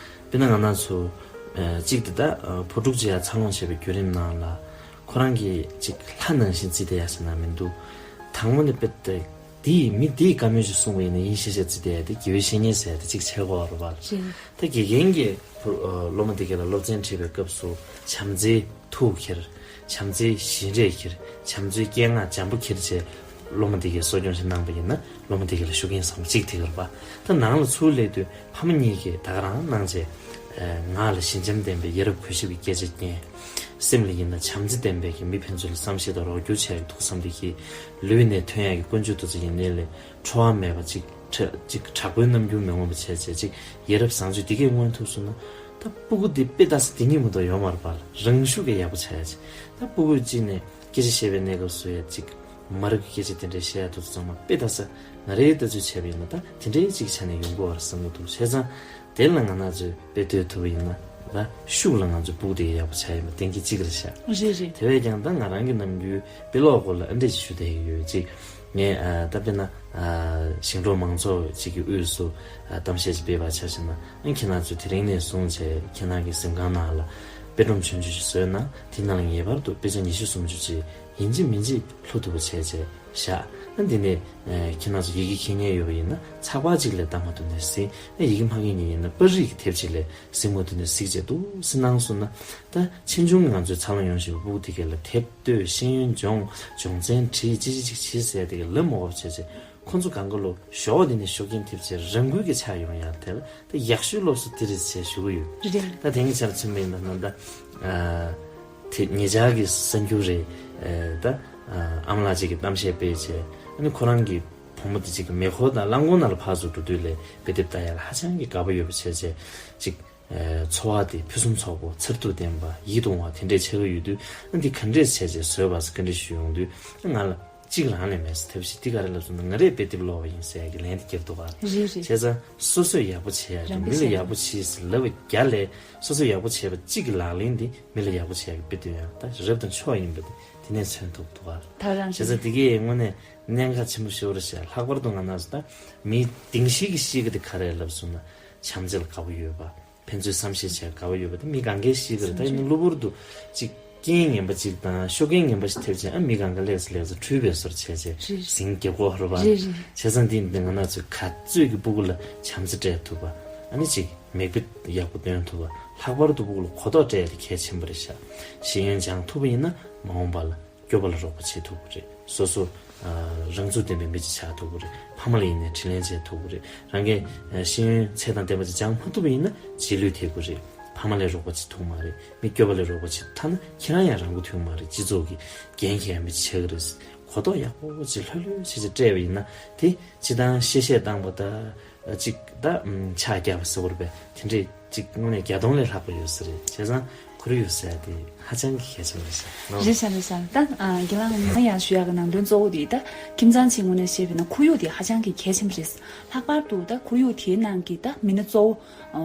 དཔེར་ན་ང་རང་ཚོ་ཨེ་གཅིག་དེ་ད་ཨ་བུ་ཕྲུག་ཅིག་ཡར་འཚར་ལོངས་བྱེད་པའི་བརྒྱུད་རིམ་ནང་ལ་ཁོ་རང་གིས་ཅིག་ལྷ་ནང་བཞིན་བརྩིས་བསྡད་ཡ་ཟེར་ན་མི་འདུག་དང་པོ་ནས་དཔེ་དེ་དེའི་མི་དེའི་བཀའ་མོལ་ཅིག་གསུངས་པ་ཡིན་ན་ཡིན་ཤེས་ཤེས་བརྩིས་བསྡད་ཡ་དེ་དགེ་བའི་བཤེས་གཉེན་ཟེར་ཡ་དེ་གཅིག་ཆགས་ཀྱི་ཡོད་རེད་པ། རེད། ད་དགེ་རྒན་གྱིས་བུ་ཨ་སློབ་མ་དེ་ག་ལ་སློབ་ཚན་ཁྲིད་པའི་སྐབས་སུ་བྱམས་བརྩེའི་ཐུགས་འཁྱེར། བྱམས་བརྩེའི་བཞིན་རས་འཁྱེར། བྱམས་བརྩེའི་སྐད་ངག་འཇམ་པོ་འཁྱེར་བྱས་སློབ་མ་དེ་གའི་གསོ་སྐྱོང་ཞིག་གནང་པ་ཡིན་ན་སློབ་མ་དེ་ག་ལ་ཤུགས་རྐྱེན་བཟང་པོ་གཅིག་ཐེབས་ཀྱི་རེད་པ། ད་ནང་ལ་ཚུར་སླེབས་དུས་ཕ་མ་གཉིས་ཀྱིས་ད་ག་རང་གནང་བྱས། ཨ་ངག་ལ་ཞི་འཇམ་ལྡན་པའི་ཡ་རབས་གུས་ཞབས་ཀྱི་སྐད་ཆ་སྙན། སེམས་ལ་ཡིན་ན་བྱམས་བརྩེ་ལྡན་པའི་གི་མི་ཕན་ཚུན་ལ་བསམ་ཤེས་དང་རོགས་སྐྱོར་བྱ་ཡག་གི་ཐུགས་བསམ་དེ་གིས། ལུས་ནས་ཐོན་ཡག་གི་ཀུན་སྤྱོད་དེ་ཚོ་ཡིན་ནའི་ལས། འཕྲོ་བ་མེད་པ་ཅིག་ཁྲ་ཅིག་དྲག་པོའི་རྣམ་འགྱུར་མི་མངོན་པ་བྱས་བྱས་ཅིག་ཡ་རབས་བཟང་སྤྱོད་འདི་གས་མངོན་ཐུབ་སོང་ན། ད་སྤུ་གུ་འདི་དཔེ་ལྟ་ས་འདི་གཉིས་མ་གཏོགས་ཡོད་མ་རེད་པ། རང་ཤུགས་ཀྱིས་ཡག་པོ་བྱ་ཡ་ཅིག་ད་སྤུ་གུ་གཅིག་ནས་སྐད་ཆ་བཤད་པའི་གནས་སྐབས་སུ་ཡ་ཅིག་མ་རབས་ཀྱི་སྐད་ཆ་དེ་འདྲ་བཤད་ཡ་དེ་ཚོ་ཚང་མ་དཔེ་ལྟ་ས་ང་རའི་ལྟ་ཚུལ་བྱས་པ་ཡིན་ན་ད་དེ་འདྲའི་ཅིག་ཆ་ནས་ཡོང་གི་ཡོད་རེད་བསམ་གྱི་འདུག་བྱས་ཙང་དེ་ལ་ང་རང་ཚོས་དཔེ་ལྟོས་ཐུབ་པ་ཡིན་ན་ད་ཤུགས་ལ་ང་ཚོ་སྤུ་གུ་དེ་ཡག་པོ་བྱ་ཡ་མ་གཏན་གྱི་གཅིག་རེད་ཤག་རེད་རེད། དེ་བས་ཀྱང་ད་ང་རང་གི་ནམ་རྒྱུན་དཔེ་ཀློག་སྐོར་ལ་ཨ་འདྲས་ཞིག་ཞུ་བསྡད་ཀྱི་ཡོད་ཅིག་ངས་ཨ་ད་དཔེར་ན་ཨ་ཞིང་འབྲོག་མང་ཚོགས་ཅིག་གི་དབུས་སུ་ཨ་གཏམ་བཤད་ཅིག་སྤེལ་བར་ཆ་བཞག་ན། ཨ་ཁྱེད་རང་ཚོས་དེ་རིང་ནས་བཟུང་བྱས་ཁྱེད་རང་གི་གཟིམ་ཁང་ནང་ལ་དཔེ་སྒྲོམ་ཆུང་ཆུང་ཞིག་བཟོས་ན་དེ་ནང་ལ་ངེས་པར་དུ་དཔེ་ཆ་ཉི་ཤུ་སུམ་ཅུ་ཅིག་ཡིན་གཅིག་མིན་གཅིག་ལྷུག་ཐུབ་པ་བྱས་བྱས་བཞག་ཨ་འདི་ནས་ཨ་ཁྱེད་རང་ཚོ་ཡི་གེ་མཁྱེན་མཁན་ཡོད་པ་ཡིན་ན་ཚགས་པར་ཅིག་ལས་ལྟ་མ་ཐུབ་ནས་ཟིན། ཨ་ཡི་གེ་མ་མཁྱེན་མཁན་ཡིན་ན་པར་རིས་ཀྱི་དེབ་ཅིག་ལས་ཟིན་མ་ཐུབ་ནས་གཟིགས་བྱས་འདུག་སེ་གནང་སོང་ན། ད་ཆེ་ཆུང་ང་ཚོའི་འཚར་ལོངས་ཡོང་བཞིན་པའི་སྤུ་གུ་དེ་གས་ལ་དེབ་ལྟོས། ཤེས་ཡོན་སྦྱོང་། སྦྱོང་ཚན་བྲིས། ཅི་ཅི་ཅིག་བྱེད་ཟེར་དེ་གས་ལབ་མ་དགོས་པ་བྱས་བྱས་ཁོང་ཚོ་སྒང་ག་ལོ་ཞོགས་འདི་ནས་ཤུགས་རྐྱེན་ཐེབས་བྱས་རང་འགུལ་གྱིས་ཆགས་ཡོང་ཡག་དེ་ལ་ད་ཡག་ཤོས་སློབ་གསོ་དེ་རེད་ཅེས་ཞུ་གི་ཡོད། རེད། ད་དེང་གི་ཆར་ཕྱིན་པ་ཡིན་ན་ད་ཨ་དེ་ཉེ་ཆར་གྱི་གསར་འགྱུར་རེད། ཨ་ད་ཨ་ཨ་མ་ལགས་ཅིག་གིས་གཏམ་བཤད་སྤེལ་བྱས། ཨ་ནི་ཁོ་རང་གི་བུ་མོ་དེ་ཅིག་གི་མེ་འཁོར་དང་རླངས་འཁོར་ནང་ལ་ཕར་ཚུར་འགྲོ་དུས་ལས་དཔེ་དེབ་ལྟ་ཡག་ལ་ཧ་ཅང་གི་དགའ་པོ་ཡོད་པ་བྱས་བྱས་ཅིག་ཨ་འཚོ་བ་དེ་ཕུན་སུམ་ཚོགས་པོ། མཚར་སྡུག་ལྡན་པ། ཡིད་དུ་འོང་བ་དེ་འདྲས་ཆགས་ཀྱི་ཡོད་དུས། ཨ་འདི་ག་འདྲས་བྱས་བྱས་བཟོས་པ་ཟེར་བཀའ་འདྲི་ཞུས་ཡོང་དུས། ཨ་ང་ལ་གཅིག་རང་ལས་མེད་ཟེར། ཐབས་ཤེས་འདི་ག་རེ་ལབ་སོང་ན་ང་རས་དཔེ་དེབ་ཀློག་པ་ཡིན་ཟེར་ཡག་གི་ལན་དེ་བརྒྱབ་འདུག་ག་རེད་རེད། བྱས་ཙང་སོ་སོས་ཡག་པོ་བྱེད་ཡག་དང་མི་ལ་ཡག་པོ་བྱེད་ཟེར་ལབ་པ་བརྒྱ་ལས་སོ་སོས་ཡག་པོ་བྱས་པ་གཅིག་གི་ལག་ལེན་དེ་མི་ལ་ཡག་པོ་བྱེད་ཡག་གི་དཔེ་སྟོན་ཡག་ད་རབ་དང་མཆོག་ཡིན་པ་དེ་དེ་ནས་མཚོན་ཐུབ་འདུག་ག་ད་རང་བྱས་ཙང་དེ་གས་དངོས་གནས་གནད་འགག་ཆེན་པོ་ཞེ་པོ་རེད་ཤག་ལྷག་པར་དུ་ང་རང་ཚོ་ད་མི་སྡིངས་ཤིག་གི་གཤིས་ཀ་དེ་ག་རེ་ལབ་སོང་ན་བྱམས་བརྩེ་ལ་དགའ་པོ་ཡོད་པ། ཕན་ཚུན་བསམ་ཤེས་བྱེད་དགའ་བ་ཡོད་པ་དེ་མི་གང་གའི་གཤིས་ཀ་རེད། ད་ཡིན་ན་གློ་བུར་དུ་ཅིག་རྐྱེན་ངན་པ་ཅིག་དང་ཤུགས་རྐྱེན་ངན་པ་ཞིག་ཐེབས་ཙང་ཨ་མི་གང་ག་ལེགས་སུ་ལེགས་སུ་འཁྲུལ་པའི་བཟོ་འདྲ་བྱས་བྱས་རེད། ཟིང་རྒྱབ་ཀྱི་ཡོད་རེད་པ། རེད་རེད། བྱས་ཙང་དེ་ཡིན་དུས་ང་རང་ཚོས་ག་ཚོད་ཀྱིས་སྤུ་གུ་ལ་བྱམས་བརྩེ་སྤྲད་ཐུབ་པ། ཨ་ནི་ཅིག་མིག་དཔེ་ཡག་པོ་སྟོན་ཐུབ་པ། ལྷག་པར་དུ་སྤུ་གུ་ལ་གོ་རྟོགས་སྤྲད་ཡ་དེ་གལ་ཆེན་པོ་རེད་ཤག་ཤེས་ཡོན་སྦྱང་ཐུབ་པ་ཡིན་ན་མ་འོངས་པ་ལ་སྐྱོབ་པ་ལ་རོགས་པ་བྱེད་ཐུབ་ཀྱི་རེད། སོ་སོ་ རང་ཚུགས་ལྡན་པའི་མི་ཅིག་ཆགས་ཐུབ་ཀྱི་རེད། ཕ་མ་ལ་ཡིན་ནའི་དྲིན་ལན་འཇལ་ཐུབ་ཀྱི་རེད། རང་གི་ཤེས་ཡོན་ཚད་དང་ལྡན་པ་ཅིག་སྦྱང་མ་ཐུབ་པ་ཡིན་ན་རྗེས་ལུས་ཐེབས་ཀྱི་རེད། ཕ་མ་ལས་རོགས་པ་བྱེད་ཐུབ་མ་རེད། མི་སྐྱོ་པོ་ལས་རོགས་པ་བྱེད་ཐུབ་ན་ཁྱེད་རང་ཡང་རང་མགོ་ཐོན་མ་རེད། སྤྱི་ཚོགས་ཀྱི་འགན་འཁྱེར་ཡ་མི་ཆགས་ཀྱི་རེད། གོ་རྟོགས་ཡག་པོ་ཅིག་ལྷོད་ལྷོད་བྱས་བྱས་སྤྲད་པ་ཡིན་ན་དེ་སྤྱི་བཏང་གཤེ་གཤེ་བཏང་པ་ད་ཅིག་ད་ཆག་རྒྱབ་པ་ཟེར་བ་རེད་པས། དེ་འདྲས་ཅིག་དངོས་གནས་བརྒྱ་སྟོང་ལས་ལྷག་པ་ཡོད་ས་རེད། བྱས་ཙང་ཁོར་ཡུག་ཟེར་ཡ་དེ་ཧ་ཅང་གི་གལ་ཆེན་པོ་རེད་ཤག་ནོ། རེད་ཤག་རེད་ཤག་ད་ཨ་རྒན་ལགས་ང་ཡང་ཞུ་ཡག་གི་ནང་དོན་གཙོ་བོ་དེ་ད་ཁྱིམ་ཚང་གཅིག་ངོས་ནས་བཤད་པ་ཡིན་ན་ཁོར་ཡུག་དེ་ཧ་ཅང་གི་གལ་ཆེན་པོ་རེད། ལྷག་པར་དུ་ད་ཁོར་ཡུག་དེའི་ནང་གི་ད་མི་སྣ་གཙོ་བོ་ཨ་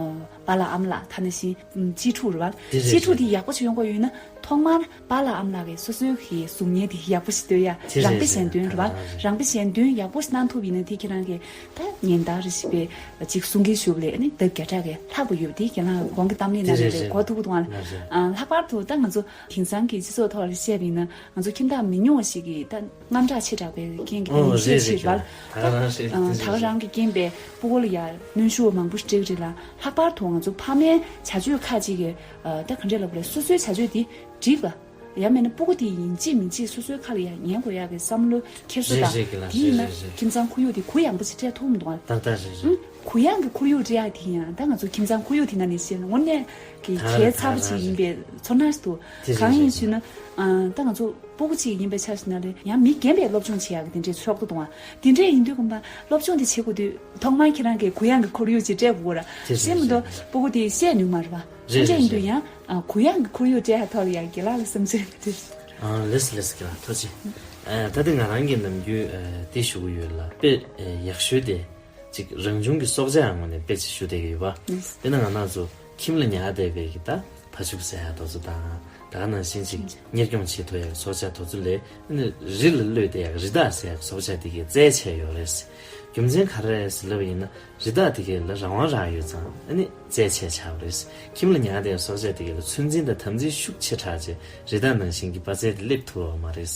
པཱ་ལགས་ཨ་མ་ལགས་ད་ནང་བཞིན་ཨམ་གཅེས་ཕྲུག་རེད་བ། དེ་རེད། གཅེས་ཕྲུག་དེ་ཡག་པོ་ཞིག་ཡོང་དགོས་ཡོད་ན་ཐོག་མར་པཱ་ལགས་ཨ་མ་ལགས་ཀྱིས་སོ་སོའི་གི་གཟུགས་བརྙན་དེ་ཡག་པོ་ཞིག་སྟོན་ཡ། དེ་རེད། རང་དཔེ་གཞན་སྟོན་རེད་བ། རང་དཔེ་གཞན་སྟོན་ཡག་པོ་ཞིག་གནང་ཐུབ་ཡིན་ན་དེ་ཁྱེད་རང་གི་ད་ཉིན་ལྟར་རེ་ཞིག་པའི་ཅིག་གསུང་གི་ཞུ་བ་ལས་ཨ་ནི་ལྡབ་བརྒྱ་ཕྲག་གི་ལྷག་པ་ཡོད་པ་དེ་རྒན་ལགས་གོང་གི་གཏམ་གླེང་ནང་ནས་རེད་གོ་ཐུབ་ཀྱི་འདུག་ཨ། ལྷག་པར་དུ་ད་ང་ཚོ་དེང་སང་གི་སྤྱི་ཚོགས་ཐོག་ལ་བཤད་པ་ཡིན་ན་ང་ཚོ་ཁྱིམ་བདག་མི་ཉུང་བ་ཞིག་གིས་ད་དངངས་སྐྲག་ཆེ་དྲགས་པའི་རྐྱེན་གྱིས་ཨོ་ད་ནི་རེད་རེད་ཤེས་ཤེས་རེད་བ། ད་ག་རང་ཤེས་ད་ག་རང་གི་རྐྱེན་པས་སྤུ་གུ་ལ་ཡ་གནོན་ཤུགས་མང་པོ་སྤྲད་ཀྱི་རེད་ལ། ལྷག་པར་དུ་ང་ཚོ་ཕ་མའི་བྱ་སྤྱོད་ཁག་ཅིག་གིས་ད་ག་འདྲས་ལབ་དགོས་རེད། སོ་སོའི་བྱ་སྤྱོད་དེ་འགྲིག་པ། ཡང་མིན་ན་སྤུ་གུ་དེ་ཡིན་གཅིག་མིན་གཅིག་སོ་སོའི་ཁ་ལ་ཡང་ཉན་དགོས་ཡག་གི་བསམ་བློ་འཁྱེར་སོ་རེད་དང་རེད་གི་ལ་དེ་ཡིན་ན་རེད་རེད་རེད། ཁྱིམ་ཚང་ཁོར་ཡུག་དེ་གུ་ཡངས་པོ་ཞིག་སྤྲད་ཐུབ་མི་འདུག་ཨ། ད་ལྟ་རེད་རེད། ཨང་། གུ་ཡངས་ཀྱི་ཁོར་ཡུག་སྤྲད་ཡག་དེ་ཡང་ད་ང་ཚོ་ཁྱིམ་ཚང་ཁོར་ཡུག་དེ་ནང་ནས་བཤད་ན་དངོས་གནས་ཀྱི་ད་གལ་ཚ་པོ་ཅིག་ཡིན་པའི་ཚོར་སྣང་ཞིག་འདུག་དེ་རེད་གང་ཡིན་རེད་ཞུས་ན་ཨ་ད་ང་ཚོ་སྤུ་གུ་ཅིག་ཡིན་པའི་ཆ་བཞག་ན་རེད་ཡང་མི་རྒན་པས་སློབ་སྦྱོང་བྱེད་ཡག་གི་དེ་འདྲའི་ཕྱོགས་སུ་གཏོང་བ། དེ་འདྲས་ཡིན་དུས་ཀུན་པ་སློབ་སྦྱོང་དེ་བྱེད་དགོས་དུས་ཐོག་མར་ཁྱེད་རང་གིས་གུ་ཡངས་ཀྱི་ཁོར་ཡུག་ཅིག་སྤྲད་དགོས་ར། དེ་རེད་ཤེས་མི་འདུག་རེད་སྤུ་གུ་དེ་བཤད་ནུས་མ་རེད་བ། རེད་དེ་འདྲས་ཡིན་དུས་རེད་ཡང་ཨ་གུ་ཡངས་ཀྱི་ཁོར་ཡུག་སྤྲད་ཡག་ཐོག་ལ་ཡང་རྒན་ལགས་ལ་བསམ་ཚུལ་དེ། ཨ་ལེས་ལེས་རྒན་ལགས་ཐུགས་རྗེ་ཆེ། ཨ་ད་ལྟ་ང་རང་གི་ནམ་རྒྱུན་ཨ་དེ་ཞུ་གི་ཡོད་ལ་དཔེ་ཨ་ཡག་ཤོས་དེ་ཅིག་རང་བྱུང་གི་སྲོག་ཆགས་ངོས་ནས་དཔེ་ཅིག་ཞུ་བསྡད་ཀྱི་ཡོད་པ། ལེས། དཔེར་ན་ང་རང་ཚོ་ཁྱིམ་ལ་ཉར་བསྡད་པའི་གི་ད་བ་ཕྱུགས་ཟེར་ཡག་དེ་ཚོ་དང་ད་ག་ནང་བཞིན་ཅིག་གཉེར་སྐྱོང་བྱེད་ཐུབ་ཡག་གི་སྲོག་ཆགས་དེ་ཚོ་ལས་ཨ་ནི་རི་ལ་གློད་བསྡད་ཡག་རི་དྭགས་ཟེར་ཡག་གི་སྲོག་ཆགས་དེ་གའི་རྩལ་ཆེ་ཡོད་རེད། རྒྱུ་མཚན་ག་རེ་རེད་ཟེར་ལབ་པ་ཡིན་ན། རི་དྭགས་དེ་གའི་ལ་རང་དབང་རག་ཡོད་ཙང་ཨ་ནི་རྩལ་ཆེ་ཆགས་པ་རེད། ཁྱིམ་ལ་ཉར་བསྡད་སྲོག་ཆགས་དེ་གའི་ལ་ཚོད་འཛིན་དང་དམ་འཛིན་ཤུགས་ཆེ་དྲགས་རྗེས་རི་དྭགས་ནང་བཞིན་གྱི་བ་ཚལ་དེ་སླེབས་ཐུབ་པ་མ་རེད།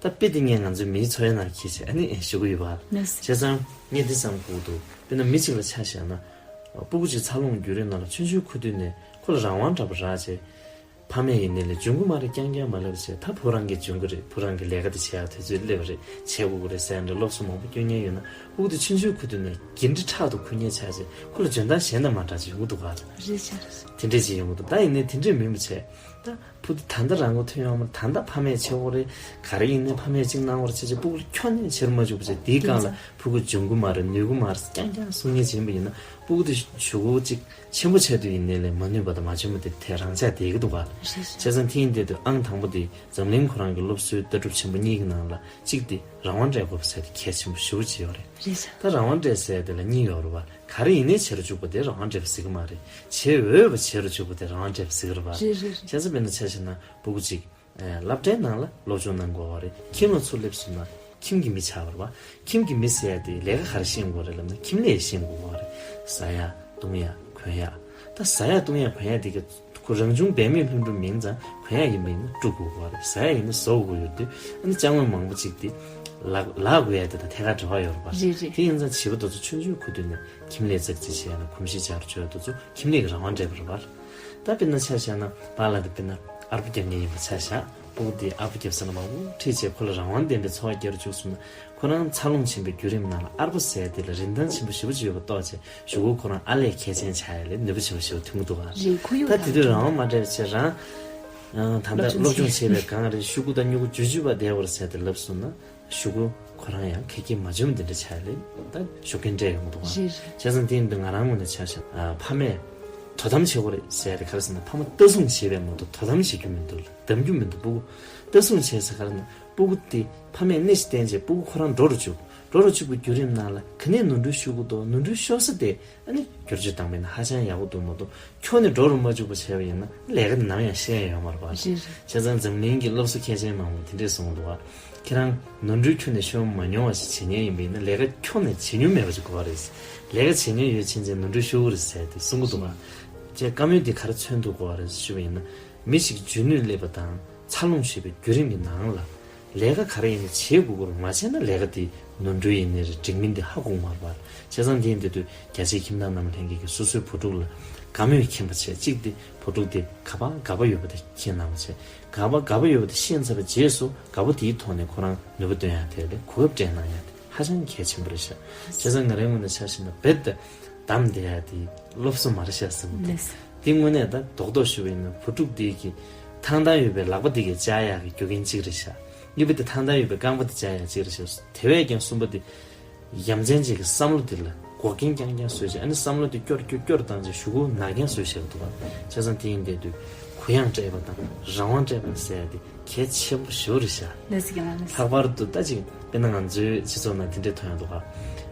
ད་དཔེ་དེ་ངས་ང་ཚོའི་མིའི་འཚོ་བའི་ནང་འཁྱེར་བྱས་ཨ་ནི་ཞུ་གི་ཡོད་པ། ལེས། བྱས་ཙང་ངས་འདི་བསམ་དགོས་འདུག་དཔེར་ན་མི་གཅིག་ལ་ཆ་བཞག་ན། སྤུ་གུ་གཅིག་འཚར་ལོངས་བརྒྱུད་རིམ་ནང་ལ་ཆུང་ཆུང་ཁུ་དུས་ནས་ཁོ་ལ་རང་དབང་འདྲ་པོ་རག་བྱས། ཕ་མས་ཡིན་ནའི་ལས་འཇོན་གི་མ་རེད་རྐྱང་རྐྱང་མ་ལབ་བྱས་ད་བུ་རང་གིས་འཇོན་གི་རེད། བུ་རང་གིས་ལས་ཀ་དེ་བྱེད་ཡག་དུས་ཚོད་སླེབས་པ་རེད། བྱེད་དགོས་ཀྱི་རེད་ཟེར་འདྲ་སློབ་གསོ་མང་པོ་སྐྱོན་མཁན་ཡོད་ན་སྤུ་གུ་དེ་ཆུང་ཆུང་ཁུ་དུས་ནས་འགན་འཁྲི་ཕྲག་ཏུ་འཁུར་མཁན་ཆགས་བྱས་ཁོ་ལ་འཇོན་ཐང་གཞན་དང་མ་འདྲ་ཅིག་ཡོང་གི་འདུག་ག། རེད་ཤག་རེད་ཤག་དེ་འདྲས་ཅིག་ཡོང་གི་འདུག་ད་ཡིན་ནའི་དེ་འདྲས་མིན་པ་བྱས་ད་བུ་དེ་ད་ལྟ་རང་མགོ་ཐོན་ཡོང་མ་རེད། ད་ལྟ་ཕ་མས་བྱེད་དགོས་རེད། ག་རེ་ཡིན་ནའི་ཕ་མས་གཅིག་གནང་བར་བྱས་བྱས་སྤུ་གུ་ལ་ཁྱོན་ནས་བྱེད་རུ་མ་བཅུག་པ་བྱས་དེའི་སྒང་ལ་བུ་གུ་འཇོན་གི་མ་རེད་ནུས་གི་མ་རེད་རྐྱང་རྐྱང་གསུང་མཁན་ཅིག་ཡིན་པ་ཡིན་ན་སྤུ་གུ་དེ་གཞུག་གུ་གཅིག་ཆེན་པོ་ཆགས་དུས་ཡིན་ནའི་ལས་མ་ནུས་པ་དང་མ་བྱོན་པ་དེ་དེ་རང་ཆགས་བསྡད་ཀྱི་འདུག་ག། རེད་ཤག་བྱས་ཙང་དེ་ཡིན་དུས་དུས་ཨང་དང་པོ་དེ་འཛམ་གླིང་ཁོ་རང་གི་སློབ་གསོའི་ལྟ་གྲུབ་ཆེན་པོ་གཉིས་ཀྱི་ནང་ལ་གཅིག་དེ་རང་དབང་སྤྲད་དགོས་པ་ཟེར་དེ་གལ་ཆེན་པོ་ཞེ་པོ་ཅིག་ཡོད་རེད། རེད་ཤག་ད་རང་དབང་སྤྲད་ཟེར་དེ་ལ་གཉིས་ཡོད་རེད་བ། ག་རེ་ཡིན་ནའི་བྱེད་རུ་བཅུག་པ་དེ་རང་དབང་སྤྲད་པ་ཟེར་གི་མ་རེད། བྱེད་འོས་པ་བྱེད་རུ་བཅུག་པ་དེ་རང་དབང་སྤྲད་པ་ཟེར་གི་རེད་བ། རེད་རེད་རེད། བྱས་ཙང་དཔེར་ན་ཆ་བཞག་ན་སྤུ་གུ་གཅིག་ཨེ་སློབ་གྲྭའི་ནང་ལ་སློབ་སྦྱོང་གནང་དགོས་པ་རེད། ཁྱིམ་ལ་ཚུར་སླེབས་སོང་ན་ཁྱིམ་གྱི་མི་ཆགས་པ་རེད་བ། ཁྱིམ་གྱི་མི་ཟེར་ཡ་དེ་ལས་ཀ་ག་རེ་ཤེས་དགོས་པ་རེད་ལབ་ན་ཁྱིམ་ལས་ཤེས་དགོས་པ་རེད། ཟ་ཡ་བཏུང་ཡ་གོན་ཡ། ད་ཟ་ཡ་བཏུང་ཡ་གོན་ཡ་དེ་ག་ཁོ་རང་བྱུང་བེད་མེད་ལྷུན་གྲུབ་མིན་ཙང་གོན་ཡ་ཡིན་པ་ཡིན་ན་བཀྲུ་དགོས་པ་རེད། ཟ་ཡ་ཡིན་ན་ཟ་དགོས་ཡོད་དུས་ཨ་ནི་ཅ་དངོས་མང་པོ་ཅིག་དེ་ལག་ལག་དགོས་ཡ་དེ་དང་ཐད་ཀར་འབྲེལ་བ་ཡོད་རེད་པ། རེད་རེད། དེ་ཡིན་ཙང་བྱིས་པ་དེ་ཚོ་ཆུང་ཆུང་ཁུ་དུས་ནས་ཁྱིམ་ལས་ཙག་ཙིག་བྱས་ན་གོམས་གཤིས་སྦྱར་བཅོས་དེ་ཚོ་ཁྱིམ་ལས་ཀྱི་རང་དབང་སྤྲད་པ་རེད་པ། ད་དཔེར་ན་ཆ་བཞག་ན་པཱ་ལགས་དེ་དཔེར་ན་ཨར་པོ་རྒྱག་མཁན་ཡིན་པ་ཆ་བཞག་སྤུ་གུ་དེ་ཨར་པོ་རྒྱབ་ས་ན་མང་པོ་ཁྲིད་བྱས་ཁོ་ལ་རང་དབང་ལྡན་པའི་འཚོ་བ་སྐྱེལ་རུ་བཅུག་སོང་ན་ཁོ་རང་འཚར་ལོངས་ཕྱིན་པའི་བརྒྱུད་རིམ་ནང་ལ་ཨར་པོ་ཟེར་དེ་ལ་རིན་ཐང་ཆེན་པོ་ཞེ་པོ་ཅིག་ཡོད་པ་རྟོགས་བྱས་གཞུག་གུ་ཁོ་རང་ཨར་ལས་མཁས་ཅན་ཆགས་ཡ་ལས་ནུས་པ་ཆེན་པོ་ཞེ་པོ་ཐོན་གྱི་འདུག་ག། རེད། ཁོར་ཡུག་ད་དེ་དུས་རང་དབང་མ་སྤྲད་བྱས་རང་ད་ལྟ་སློབ་སྦྱོང་བྱས་པའི་སྒང་རེད། ཤོག་གུ་ད་སྨྱུ་གུ་བཅུ་བཅུ་པ་བསྡད་པར་ཟེར་ཏེ་ལབ་སོང་ན་ཤོག་གུ་ཁོ་རང་ཡང་ཁེ་ཁེ་མ་འཇོམས་དེ་འདྲ་ཆགས་ལེ་ད་ཤོག་གན་སྤྲད་ཡོང་གི་འདུག་ག། རེད་རེད། བྱས་ཙང་དེ་ཡིན་དུས་ང་རང་ངོས་ནས་ཆ་བཞག་ཨ་ཕ་མས་དོ་དམ་བྱེད་དགོས་རེད་ཟེར་ཏེ་ག་རེ་ཟེར་ན་ཕ་མ་ལྟ་སྲུང་བྱེད་པའི་མ་གཏོགས་དོ་དམ་བྱེད་རྒྱུ་མི་འདུག་ལ་གདམ་རྒྱུ་མི་འདུག་སྤུ་གུ་ལྟ་སྲུང་བྱས་ཟེར་ག་རེ་ན་སྤུ་གུ་དེ་ཕ་མས་སྣེ་ཞིག་བསྟན་རྗེས་སྤུ་གུ་ཁོ་རང་འགྲོ་རུ་བཅུག་འགྲོ་རུ་བཅུག་པའི་བརྒྱུད་རིམ་ནང་ལ་ག་ནས་ནོར་འཁྲུལ་ཤོར་གི་འདུག་ནོར་འཁྲུལ་ཤོར་ས་དེ་ཨ་ནི་བསྒྱུར་བཅོས་བཏང་པ་ཡིན་ན་ཧ་ཅང་ཡག་པོ་འདུག་མ་གཏོགས་ཁྱོན་ནས་འགྲོ་རུ་མ་བཅུག་པ་བྱས་པ་ཡིན་ན་ལས་ཀ་དེ་ནམ་ཡང་ཤེས་ཡ་ཡོད་མ་རེད་པ། རེད་རེད། བྱས་ཙང་འཛམ་གླིང་གི་སློབ་གསོ་མཁས་ཅན་མང་པོས་དེ་འདྲས་གསུངས་འདུག་ག། ཁྱེད་རང་ནོར་འཁྲུལ་ཁྱོན་ནས་ཤོར་མ་མྱོང་བ་ཞིག་བྱེད་མཁན་ཡིན་པ་ཡིན་ན་ལས་ཀ་ཁྱོན་ནས་བྱེད་མྱོང་མེད་པ་ཞིག་དགོས་པ་རེད། ལས་ཀ་བྱེད་མྱོང་ཡོད་ཕྱིན་ཆད་ནོར་འཁྲུལ་ཤོར་གི་རེད་ཟེར་ཏེ་གསུང་གི་འདུག་ག། བྱས་བཀའ་མོལ་འདི་ག་རེ་མཚོན་ཐུབ་དགོས་པ་རེད་ཞུས་པ་ཡིན་ན་མི་ཞིག་འཇོན་ནུས་སླེབས་པ་དང་འཚར་ལོངས་བྱེད་པའི་བརྒྱུད་རིམ་གྱི་ནང་ལ་ལས་ཀ་ག་རེ་ཡིན་ན་བྱེད་དགོས་ཀྱི་རེད། མ་བྱས་ན་ལས་ཀ་དེ་ནོར་འཁྲུལ་ཡིན་ནའི་རེད་འགྲིག་མིན་དེ་ཧ་གོ་གི་མ་རེད་པ། བྱས་ཙང་དེ་ཡིན་དུས་རྒྱ་ཆེའི་ཁྱིམ་བདག་རྣམས་ལྷན་རྒྱས་ཀྱིས་སོ་སོའི་བུ་ཕྲུག་ལ་ དགའ་མོས་མཁྱེན་པ་བྱས། གཅིག་དེ་བུ་ཕྲུག་དེ་ག་པར་དགའ་པོ་ཡོད་པ་དེ་མཁྱེན་གནང་བ་བྱས། དགའ་པོ་དགའ་པོ་ཡོད་པ་དེ་ཤེས་ཚར་བའི་རྗེས་སུ་དགའ་པོ་དེའི་ཐོག་ནས་ཁོ་རང་ནུས་པ་བཏོན་ཡག་དེ་ལས་གོ་སྐབས་སྤྲད་གནང་ཡག་དེ་ཧ་ཅང་གལ་ཆེན་པོ་རེད་ཤག་བྱས་ཙང་ང་རའི་ངོས་ནས་ཆ་བཞག་ན་རྦད་དེ་བདམས་བསྡད་ཡག་དེ་སློབ་གསོ་མ་རེད་ཤག་བསམ་གྱི་འདུག་ལགས། དེ་དངོས་གནས་ད་རྡོག་རྡོག་ཞུ་བ་ཡིན་ན་བུ་ཕྲུག་དེ་གི་ཐང་ཐང་ཡོད་པའི་ལག་པ་དེ་གིས་བཅག་ཡག་གི་རྒྱུ་རྐྱེན་གཅིག་རེད་ཤག་གཉིས་པ་དེ་ཐང་ཐང་ཡོད་པའི་རྐང་པ་དེ་བཅག་ཡག་གཅིག་རེད་ཤག་དེ་བས་ཀྱང་གསུམ་པ་དེ། ཡ་མཚན་ཅིག་གི་བསམ་བློ་དེ་ལ་འགོག་རྐྱེན་རྐྱང་རྐྱང་བཟོས་བྱས། ཨ་ནི་བསམ་བློ་དེ་སྐྱོར་སྐྱོར་སྐྱོར་བཏང་བྱས་གཞུག་གུ་ན་རྐྱེན་བཟོས་བཞག་འདུག་ག་བྱས་ཙང་དེ་ཡིན་བསྡད་དུས་གུ་ཡངས་སྤྲད་པ་དང་རང་དབང་སྤྲད་པ་ཟེར་ཡ་དེ་གལ་ཆེན་པོ་ཞེ་པོ་རེད་ཤག་ལགས་སོ་རྒན་ལགས། ལྷག་པར་དུ་ད་ཅིག་དཔེར་ན་ང་ཚོའི་སྤྱི་ཚོགས་ནང་དེ་འདྲས་མཐོང་ཡོང་འདུག་ག་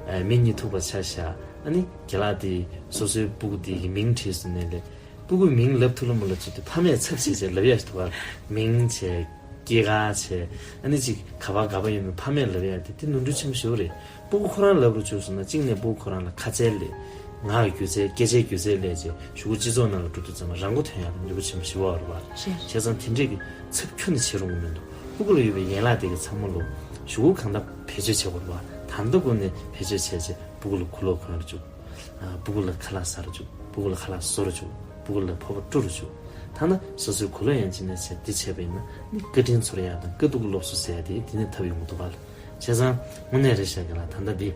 ཨ། མི་གཉིས་ཐུག་པ་ཆ་བཞག་ཨ་ནི་རྒན་ལགས་དེ་སོ་སོའི་སྤུ་གུ་དེ་གི་མིང་བྲིས་སོང་ནས་ལས། སྤུ་གུའི་མིང་ལབ་ཐུབ་ལ་མ་ལབ་ཚུལ་དེ་ཕ་མས་ཚབ་བྱས་བྱས་ལབ་ཡ་ཞིག་འདུག་ག་མིང་བྱས། སྐྱེས་སྐར་བྱས། ཨ་ནི་ཅིག་ག་པར་ག་པར་ཡོད་མེད་ཕ་མས་ལབ་ཡ་དེ་དེ་ནོར་འཁྲུལ་ཆེན་པོ་ཞེ་པོ་རེད། སྤུ་གུ་ཁོ་རང་ལབ་རུ་བཅུག་སོང་ན་གཅིག་ནས་སྤུ་གུ་ཁོ་རང་ལ་ཁ་ཚལ་ལས། ངག་གི་སྒྱུ་རྩལ་སྐད་ཆའི་སྒྱུ་རྩལ་ལས་བྱས་གཞུག་གུ་སྤྱི་ཚོགས་ནང་ལ་འགྲོ་དུས་ཙམ་པ་རང་མགོ་ཐོན་ཡག་ལ་ནུས་པ་ཆེན་པོ་ཞེ་པོ་ཡོད་རེད་བ། རེད། བྱས་ཙང་དེ་འདྲས་ཀྱི་ཚབ་ཁྱོན་ནས་བྱེད་རུང་གི་མི་འདུག་སྤུ་གུ་ལ་ཡོད་པའི་ཡན་ལག་དེ་གི་ཚང་མ་ལོ། གཞུག་གུ་གང་ལྟར་བེད་སྤྱོད་བྱེད་དགོས་རེད་བ། ད་ལྟ་ཀུན་ནས་བེད་སྤྱོད་བྱས་བྱས་སྤུ་གུ་ལ་གོས་ལོག་གོན་རུ་བཅུག་ཨ། སྤུ་གུ་ལ་ཁ་ལག་ཟ་རུ་བཅུག་སྤུ་གུ་ལ་ཁ་ལག་བཟོ་རུ་བཅུག་སྤུ་གུ་ལ་ཕོར་པ་བཀྲུ་རུ་བཅུག་ཐ་ན་སོ་སོའི་གོས་ལོག་ཡན་ཆད་ནས་བྱས་འདི་བྱས་པ་ཡིན་ན་ནི་བཀའ་དྲིན་ཚོར་ཡག་དང་དཀའ་སྡུག་གི་སློབ་གསོ་ཟེར་ཡག་དེ་དེ་ནས་ཐོབ་ཡོང་གི་འདུག་ག་ལ། བྱས་ཙང་དངོས་གནས་རེད་ཤག་གི་ལ་ད་ལྟ་འདི་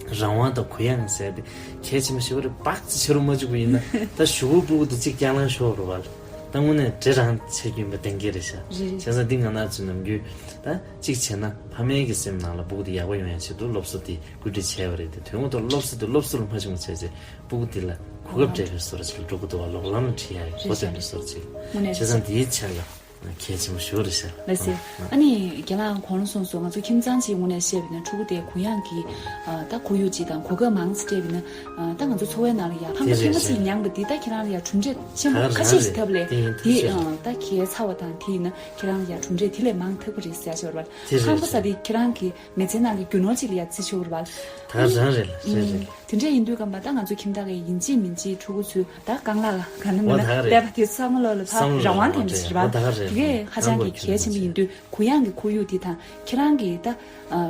རང་དབང་དང་གུ་ཡངས་ཟེར་ཡག་དེ་གལ་ཆེན་པོ་ཞེ་པོ་རེད། བག་ཅིག་ཆེ་རུ་མ་བཅུག་པ་ཡིན་ན་ད་གཞུག་གུ་སྤུ་གུ་དེ་གཅིག་རྐྱང་ལང་ཤོར་རུ་བ་ལ། ད་དངོས་གནས་འདྲེ་རང་ཆེ་རྒྱུ་ཡིན་པ་གཏན་འཁེལ་རེད་ཤག་རེད་རེད། བྱས་ཙང་འདི་ང་རང་ཚོས་ནམ་རྒྱུན་ད་གཅིག་བྱས་ན་ཕ་མའི་གི་སེམས་ནང་ལ་སྤུ་གུ་དེ་ཡག་པོ་ཡོང་ཡག་ཆེད་དུ་སློབ་གསོ་དེ་བཀོད་སྒྲིག་བྱས་པ་རེད་དེ། དོན་ངོ་ཐོག་སློབ་གསོ་དེ་སློབ་གསོ་ལ་མ་བྱུང་བ་བྱས་རྗེས་སྤུ་གུ་དེ་ལ་གོ་སྐབས་སྤྲད་པའི་བཟོ་འདྲ་ཅིག་ལ་འགྲོ་གི་འདུག་བ། ལོག་ལམ་ལ་ཁྲིད་ཡག་གི་གོ་སྟོན་པའི་བཟོ་འདྲ་ཅིག་དངོས་གནས་བྱས་ཙང་དེའི་ཆ་ལ་གལ་ཆེན་པོ་ཞེ་པོ་རེད་ཤག་ལགས་སེ། ཨ་ནི་རྒན་ལགས་གོང་ལ་གསུངས་སོང་། ང་ཚོ་ཁྱིམ་ཚང་གཅིག་ངོས་ནས་བཤད་པ་ཡིན་ན་ཕྲུ་གུ་དེ་གུ་ཡངས་ཀྱི་ཨ། ད་ཁོར་ཡུག་ཅིག་དང་གོ་སྐབས་མང་ཙམ་སྤྲད་པ་ཡིན་ན་ཨ། ད་ང་ཚོ་འཚོ་བའི་ནང་ལ་ཡ་ཕམ་པ་དེ་རེད་ཐེངས་མ་ཤག་གཅིག་མྱངས་པ་འདི་ད་ཁྱེད་རང་ལ་ཡ་གྲུབ་འབྲས་ཆེན་པོ་ད་ཁ་ཤས་ཤིག་ཐོབ་ལས་དེ་ཡིན་ཐུབ་དེ་ཤག་ཨ། ད་ཁྱེད་ཚ་བ་དང་དེ་ཡིན་ན་ཁྱེད་རང་ལ་ཡ་གྲུབ་འབྲས་དེ་ལས་མང་ཐོབ་ཀྱི་རེད་ཟེར་ཤོར་བ། དེ་ཕམ་པ་རེད་ཟ་ཤག་དེ་ཁྱེད་རང་གི་མི་ཚེ་ནང་གི་རྒྱུ་ནོར་ཅིག་ལ་ཡ་བརྩི་ཆོག་གི་རེད་བ། ད་རང་རེད་ལ་རེད་རེད། དེ་འདྲ་ཡིན་དུས་ཀམ་པ་ད་ང་ཚོ་ཁྱིམ་བདག་གི་ཡིན་གཅིག་མིན་གཅིག་ཕྲུ་གུ་ཚོས་ད་རྐང་ལག་ག་ན་མི་ན་བསྡད་པ་དེ་བསམ་བློ་ལ་ཕར་རང་དབང་ལྡན་པ་ཞིག་རེད་བ། དེ་གས་ཧ་ཅང་གི་གལ་ཆེན་པོ་ཡིན་དུས་གུ་ཡངས་ཀྱི་ཁོར་ཡུག་དེ་དང་ཁྱེད་རང་གི་ད་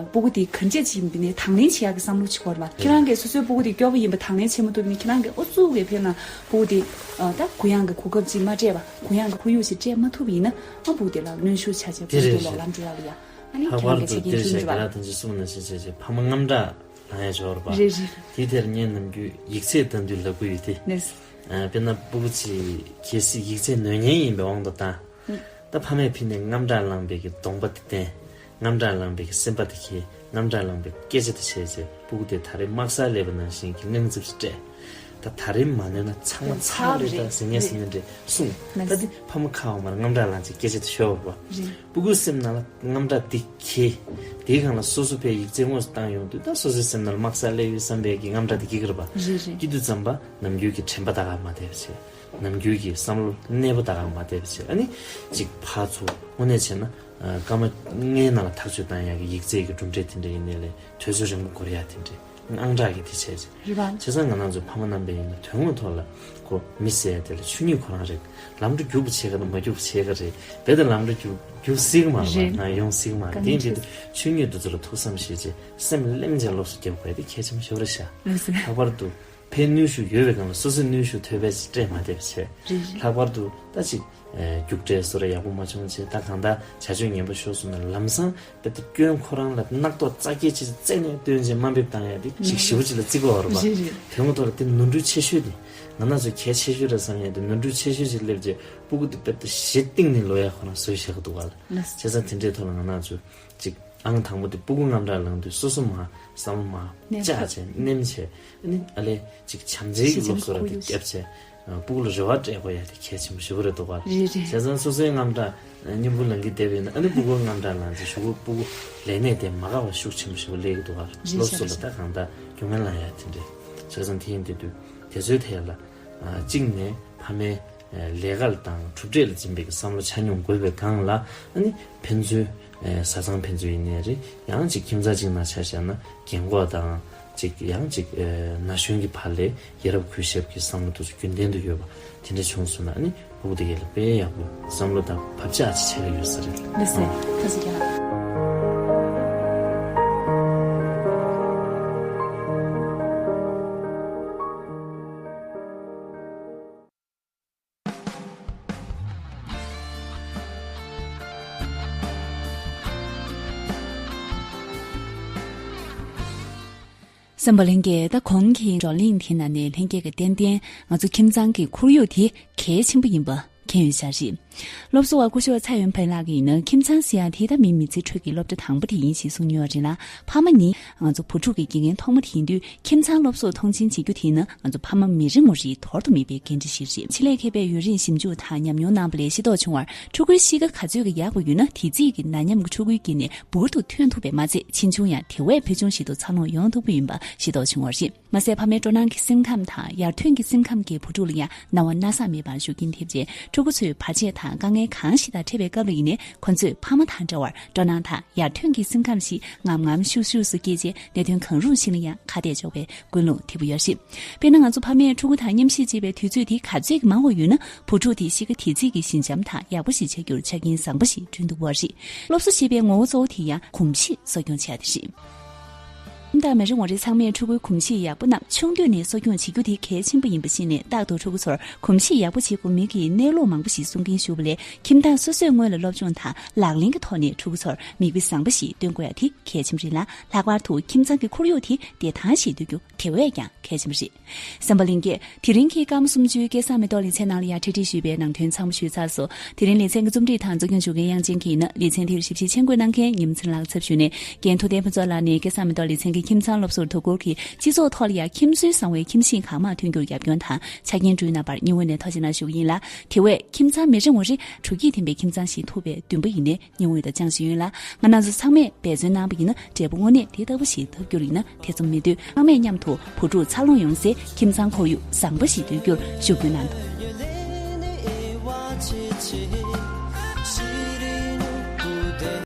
སྤུ་གུ་དེ་ག་འདྲས་ཅིག་ཡིན་པ་ནས་དང་ལེན་བྱེད་ཡག་གི་བསམ་བློ་ཅིག་དགོས་རེད་བ། ཁྱེད་རང་གིས་སོ་སོའི་སྤུ་གུ་དེ་སྐྱོ་པོ་ཡིན་པ་དང་ལེན་བྱེད་མ་ཐུབ་ནས་ཁྱེད་རང་གིས་ཨུ་ཚུགས་གིས་ཕེབས་ན་སྤུ་གུ་དེ་ད་གུ་ཡངས་ཀྱི་གོ་སྐབས་ཅིག་མ་སྤྲད་པ་གུ་ཡངས་ཀྱི་ཁོར་ཡུག་ཅིག་སྤྲད་མ་ཐུབ་པ་ཡིན་ན་ཨ་སྤུ་གུ་དེ་ལ་གནོན་ཤུགས་ཆགས་བྱས་སྤུ་གུ་དེ་ལོག་ལམ་འགྲོ་ཡག་ལ་ཡ་ཨ་ནི་ཁྱེད་རང་གིས་ཆ་རྐྱེན་བསྐྲུན་གྱི་རེད་བ། ལྷག་པར་དུ་དེ་རེད་ཤག་རྒན་ལགས་དང་ཅི་གསུངས་ན་ཤེས་བྱས་བྱས་ཕ་མ་དངངས་སྐྲག་ལངས་ཡ་ཅིག་ཡོད་རེད་པ། རེད་རེད། དེའི་ཐད་ངས་ནམ་རྒྱུན་ཡིག་ཚད་ལྟ་དུས་ལབ་ཀྱི་ཡོད་དེ། ལགས། ཨ། དཔེར་ན་སྤུ་གུ་ཅིག་གལ་སྲིད་ཡིག་ཚད་ནོར་མཁན་ཡིན་པའི་དབང་དུ་བཏང་། ཨུ། ད་ཕ་མས་ཕུལ་ནས་དངངས་སྐྲག་ལངས་པའི་གི་གདོང་པ་དེ་བསྟན། དངངས་སྐྲག་ལངས་པའི་གི་སེམས་པ་དེ་འཁྱེར། དངངས་སྐྲག་ལངས་པའི་སྐད་ཆ་དེ་བཤད་རྗེས་སྤུ་གུ་དེ་ད་རེས་དམག་སར་སླེབས་པ་ནང་བཞིན་གྱི་དངངས་འཚབ་ཅིག་སྤྲད། ད་ད་རེས་མ་ནོར་ན་ཚང་མ་ཚར་བ་རེད་ད་ཟེར་མཁན་ཟེར་མཁན་འདྲ་གསུངས། ད་དེ་ཕ་མ་ཁ་འོག་མར་དངངས་སྐྲག་ལངས་བྱས་སྐད་ཆ་དེ་ཤོར་བ་རེད། སྤུ་གུའི་སེམས་ནང་ལ་དངངས་སྐྲག་དེ་འཁྱེར། དེའི་སྒང་ལ་སོ་སོ་ཕར་ཡིག་ཚད་དངོས་སུ་བཏང་ཡོང་དུས་ད་སོ་སོའི་སེམས་ནང་ལ་དམག་སར་སླེབས་ཡོད་བསམ་པའི་གི་དངངས་སྐྲག་དེ་སྐྱེ་གི་རེད་པ། རེད་རེད། སྐྱེ་དུས་ཙམ་པ་ནམ་རྒྱུན་གྱི་དྲན་པ་ད་ག་མ་བདེ་བ་བྱས། ནམ་རྒྱུན་གྱི་བསམ་བློ་གནས་པོ་ད་ག་མ་བདེ་བ་བྱས། ཨ་ནི་གཅིག་ཕར་ཚུར་དངོས་གནས་བྱས་ན་ཨ། སྐར་མ་ལྔའི་ནང་ལ་ཐག་གཅོད་བཏང་ཡག་གི་ཡིག་ཚད་ཀྱི་གྲུབ་འབྲས་དེ་འདྲ་ཡིན་ནའི་ལས་དུས་ཚོད་རིང་པོ་འགོར་ཡག་དེ་འདྲ། དངངས་སྐྲག་གི་དེ་བྱས་རྗེས། རེད་པ། བྱས་ཙང་ང་རང་ཚོ་ཕ་མ་རྣམ་པས་ཡིན་ན་དོན་དངོས་ཐོག་ལ་ཁོ་མི་ཟེར་ཡ་དེ་ལ་ཆོས་ཉིད་ཁོ་རང་རེད། ལམ་འགྲོ་རྒྱུག་པ་བྱེད་ག་དང་མ་རྒྱུག་པ་བྱེད་ག་རེད། རྦད་དེ་ལམ་འགྲོ་རྒྱུག་རྒྱུག་སྲིད་གི་མ་རེད་པ། རེད། ན་ཡོང་སྲིད་གི་མ་རེད། དེ་ཡིན་དུས་ཆོས་ཉིད་དེ་ཚོ་ལ་ཐུགས་བསམ་བཞེས་རྗེས་སེམས་ལྷོད་བྱས་སློབ་གསོ་རྒྱབ་དགོས་ཡ་དེ་གལ་ཆེན་པོ་ཞེ་པོ་རེད་ཤག་ལགས་སོ། ལྷག་པར་དུ་ཕར་གནོན་ཤུགས་ཡོད་པའི་སྒང་ལ་སོ་སོས་གནོན་ཤུགས་ཐོལ་པ་ཞིག་སྤྲད་མ་བསྡད་པ་བྱས། རེད་རེད། ལྷག་པར་དུ་ད་ཅིག་རྒྱུགས་སྤྲད་བཟོ་འདྲ་ཡག་པོ་མ་བྱུང་བྱས། ད་གང་ལྟར་བྱ་སྤྱོད་ངན་པ་ཤོར་སོང་ན་ལམ་སང་དཔེ་ད་སྐྱོན་ཁོ་རང་ལ་རྣག་ཐོག་རྩ་འཁྱེར་ཅིག་རྩད་ནས་བཏོན་བྱས་དམའ་འབེབས་བཏང་ཡ་དེ་ཞིག་ཞེ་པོ་ཅིག་ལ་བརྩི་དགོས་པ་རེད་པ། རེད་རེད། དོན་ངོ་ཐོག་ལ་དེ་ནོར་འཁྲུལ་ཆེ་ཤོས་དེ་ང་རང་ཚོ་གལ་ཆེ་ཤོས་རེད་བསམ་ཡ་དེ་ནོར་འཁྲུལ་ཆེ་ཤོས་ཅིག་སླེབས་རྗེས་སྤུ་གུ་དེ་དཔེ་ད་གཞི་གཏིང་ནས་ལོག་ཡ་ཁོ་རང་བཟོས་བཞག་གི་འདུག་ག་ལ། ལགས། བྱས་ཙང་དེ་འདྲའི་ཐོག་ལ་ང་རང་ཚོ་ཅིག་ཨང་དང་པོ་དེ་སྤུ་གུ་དངངས་སྐྲག་ལངས་དུས་སོ་སོ་མར་བསམ་བློ་མར་ནས་བཅག་བྱས་ནེམ་བྱས། ཨ་ནི་ཨ་ལས་ཅིག་བྱམས་བརྩེའི་གི་སློབ་གསོ་ར་དེ་བརྒྱབ་བྱས། སྤུ་གུ་ལ་རེ་བ་སྤྲད་དགོས་ཡ་དེ་གལ་ཆེན་པོ་ཞེ་པོ་རེད་འདུག་ག། རེད་རེད། བྱས་ཙང་སོ་སོའི་དངངས་སྐྲག་སྙིང་པོ་ལངས་ཀྱི་བསྡད་པ་ཡིན་ན་ཨ་ནི་སྤུ་གུ་དངངས་སྐྲག་ལངས་ཚེ་གཞུག་གུ་སྤུ་གུ་ལས་གནས་དེ་མ་འགག་པ་ཤུགས་ཆེན་པོ་ཞེ་པོ་སླེབས་ཀྱི་འདུག་ག། རེད། སློབ་གསོ་ལ་ད་གང་ལྟར་རྒྱུས་མངའ་ལངས་ཡ་དེ་འདྲས། བྱས་ཙང་དེ་ཡིན་དུས་དེ་ཚོའི་ཐད་ལ་གཅིག་ནས་ཕ་མའི་ལས་ཀ་དང་གྲུབ་འབྲས་ལ་འཛིན་པའི་བསམ་བློ་ཆ་སྙོམས་དགོས་པའི་སྒང་ལ་ཨ་ནི་ཕན་ཚུན་བཟའ་ཚང་ཕན་ཚུན་ཡིན་ནའི་རེད། ཡང་ཅིག་ཁྱིམ་ཚང་གཅིག་ནང་ཆ་བཞག་ན་རྒན་གོག་དང་ཅིག་ཡང་ཅིག་ན་གཞོན་གྱི་བར་ལས་ཡ་རབས་གུས་ཞབས་ཀྱི་བསམ་བློ་དེ་ཚོ་རྒྱུན་ལྡན་དུ་ཡོད་པ་དེ་འདྲ་བྱུང་སོང་ན་ཨ་ནི་སྤུ་གུ་དེ་གས་ལ་དཔེ་ཡག་པོ་བསམ་བློ་དང་བབ་ཆགས་ཅིག་ཆགས་ཀྱི་ཡོད་ས་རེད། ལགས་སེ། ཐུགས་རྗེ་ཆེ། སེམས་པ་ལྷན་རྒྱས། ད་གོང་གི་བགྲོ་གླེང་དེ་ནང་ནས་ལྷན་རྒྱས་ཀྱིས་ཏན་ཏན་ང་ཚོ་ཁྱིམ་ཚང་གི་ཁོར་ཡུག་དེ་གལ་ཆེན་པོ་ཡིན་པ་མཁྱེན་ཡོད་ཤག་རེད། སློབ་གསོ་བ་སྐུ་ཞབས་ཚ་ཡོན་ཕེང་ལགས་ཀྱིས་ཡིན་ན། ཁྱིམ་ཚང་ཟེར་ཡ་དེ་ད་མི་མི་ཚེའི་ཁྲོད་ཀྱི་སློབ་གྲྭ་དང་པོ་དེ་ཡིན་ཞེས་གསུངས་ཡོད་རེད་ལ། ཕ་མ་ནི་ང་ཚོ་བུ་ཕྲུག་གི་དགེ་རྒན་ཐོག་མ་དེ་ཡིན་དུས། ཁྱིམ་ཚང་སློབ་གསོ་མཐོང་ཆེན་བྱེད་རྒྱུ་དེ་ནི་ང་ཚོ་ཕ་མ་མི་རེ་ངོ་རེའི་དོར་དུ་མེད་པའི་འགན་འཁྲི་ཞིག་རེད། ཆེད་ལས་མཁས་པས་ཡུན་རིང་ཞིབ་འཇུག་དང་ཉམས་མྱོང་གནང་བ་ལས་ཤེས་རྟོགས་བྱུང་བར། ཕྲུ་གུའི་གཤིས་ཀ་ག་ཚོད་ཀྱི་ཡག་པོ་ཡོད་ན། དེ་རྩིས་ཀྱི་ན་མཉམ་གྱི་ཕྲུ་གུའི་དཀྱིལ་ནས་འབུར་དུ་ཐོན་ཐུབ་པའི་མ་ཚད། ཕྱིན་ཆུང་ཡང་དེ་བས་ཕུལ་བྱུང་ཞིག་ཏུ་འཚར་ལོངས་ཡོང་ཐུབ་ཀྱི་ཡིན་པ་ཤེས་རྟོགས་བྱུང་བ་རེད། མ་ཟད། ཕ་མའི་སྤྲོ་སྣང་གི་སེམས་ཁམས་དང་ཡར་ཐོན་གྱི་སེམས་ཁམས་ཀྱིས་བུ་ཕྲུག་ལ་ཡང་སྣང་བ་སྣ་ཚོགས་མེད་པར་ཤུགས་རྐྱེན་ཐེབས་རྗེས། ཕྲུ་གུ་ཚོས་བར་ཆད་དང་དཀའ་ངལ་གང་ཞིག་དང་འཕྲད་པའི་སྐབས་ལ་ཡིན་ནའི། ཁོ་ཚོས་ཕ་མ་དང་འདྲ་བར་སྤྲོ་སྣང་དང་ཡར་ཐོན་གྱི་སེམས་ཁམས་ཤིག་ངམ་ངམ་ཤུགས་ཤུགས་སུ་སྐྱེས་རྗེས། གནད་དོན་གང་རུང་ཞིག་ལ་ཡང་ཁ་གཏད་གཅོག་པའི་ཀུན་སློང་དེ་པོ་ཡོད་རེད། དཔེར་ན། ང་ཚོ་ཕ་མས་ཕྲུ་གུ་དང་མཉམ་གཤིབ་བྱེད་པའི་དུས་ཚོད་དེ་ག་ཚོད་ཀྱི་མང་བ་ཡོད་ན། བུ་ཕྲུག་དེའི་གཤིས་ཀ་དེ་ཚོད་ཀྱི་ཞི་འཇམ་དང་ཡག་པོ་ཞིག་ཆགས་རྒྱུར་ཆ་རྐྱེན་བཟང་པོ་ཞིག་བསྐྲུན་ཐུབ་པ་རེད། སློབ་གསོ་ཞེས་པའི་ངོ་བོ་གཙོ་བོ་དེ་ཡང་གོམས་གཤིས་གསོ་སྐྱོང་བྱས་ཏེ་རེད། ཁྱིམ་བདག་མི་རེ་ངོ་རེ་ཚང་མས་ཕྲུ་གུའི་གོམས་གཤིས་ཡག་པོ་རྣམས་ཆུང་དུས་ནས་གསོ་སྐྱོང་བྱེད་རྒྱུ་དེ་གལ་ཆེན་པོ་ཡིན་པ་ཤེས་ནས། རྟག་ཏུ་ཕྲུ་གུ་ཚོར་གོམས་གཤིས་ཡག་པོ་བྱེད་དགོས་མིན་གྱི་གནས་ལུགས་མང་པོ་ཞིག་གསུང་མཁན་ཞུ་བ་ལས། ཁྱིམ་བདག་སོ་སོས་སྔོན་ལ་སློབ་སྦྱོང་དང་ལག་ལེན་གྱི་ཐོག་ནས་ཕྲུ་གུ་ཚོར་མིག་དཔེ་བཟང་པོ་ཞིག་སྟོན་དགོས་ཡ་དེ་གལ་ཆེན་པོ་རེད་ལ། ལྷག་པར་དུ་ཁྱིམ་ཚང་གི་ཁོར་ཡུག་དེ་བདེ་ཐང་ཞིག་སྡོད་རྒྱུ་དེ་བས་ཀྱང་གལ་ཆེན་པོ་རེད། སེམས་པ་ལྷན་རྒྱས། དེ་རིང་གི་སྐར་མ་གསུམ་བཅུའི་སྐལ་བཟང་མེ་ཏོག་ལེ་ཚན་ནང་ལ་ཡང་འཕྲེད་སྒྲིག་ཞུས་པའི་ནང་དོན་ཚང་མ་ཞུས་ཚར་སོང་། དེ་རིང་ལེ་ཚན་གྱི་རྩོམ་སྒྲིག་དང་གཙོ་སྐྱོང་ཞུ་མཁན་དབྱངས་ཅན་གྱིས་ཡིན་ན། ལེ་ཚན་དེར་ཞིབ་དཔྱད་མཆན་འགོད་གནང་མཁན་ཉི་མ་ཚེ་རིང་ལགས་ཚབ་ཞུས་ནས། རྒན་ཐུབ་བསྟན་ཕུན་ཚོགས་ལགས་ནས་སྐལ་བཟང་མེ་ཏོག་ལེ་ཚན་གྱི་ཁྱིམ་ཚང་སློབ་གསོར་དོ་ཁུར་གྱིས། སྤྱི་ཚོགས་ཐོག་ལ་ཡང་ཁྱིམ་སྲོལ་བཟང་བའི་ཁྱིམ་གཞིས་གང་མང་ཐོན་རྒྱུར་རྒྱབ་སྐྱོར་དང་ཆ་རྐྱེན་བསྐྲུན་གནང་བར་སྙིང་དབུས་ནས་ཐུགས་རྗེ་གནང་ཞུ་གི་ཡིན་ལ། དེ་བས་ཁྱིམ་ཚང་མི་རེ་ངོ་རེ་དྲོ་སྐྱིད་ལྡན་པའི་ཁྱིམ་ཚང་ཞིག་ཐུབ་པའི་འདུན་པ་ཡིན་ནས། སྙིང་དབུས་དང་བཅངས་བཞིན་ཡོད་ལ། ང་རང་ཚོ་ཚང་མས་འབད་བརྩོན་གནང་བ་ཡིན་ན། འབྲས་བུ་དངོས་གནས་དེ་ལྟ་བུ་ཞིག་ཐོབ་རྒྱུ་ཡིན་ན་ཐེ་ཚོམ་མི་འདུག་ཚང་མས་མཉམ་དུ་བུ་ཕྲུག་འཚར་ལོངས་ཡོང་སའི་ཁྱིམ་ཚང་ཁོར་ཡུག་བཟང་པོ་ཞིག་སྡོད་རྒྱུར་ཤུགས་སྐུལ་གནང་དང་།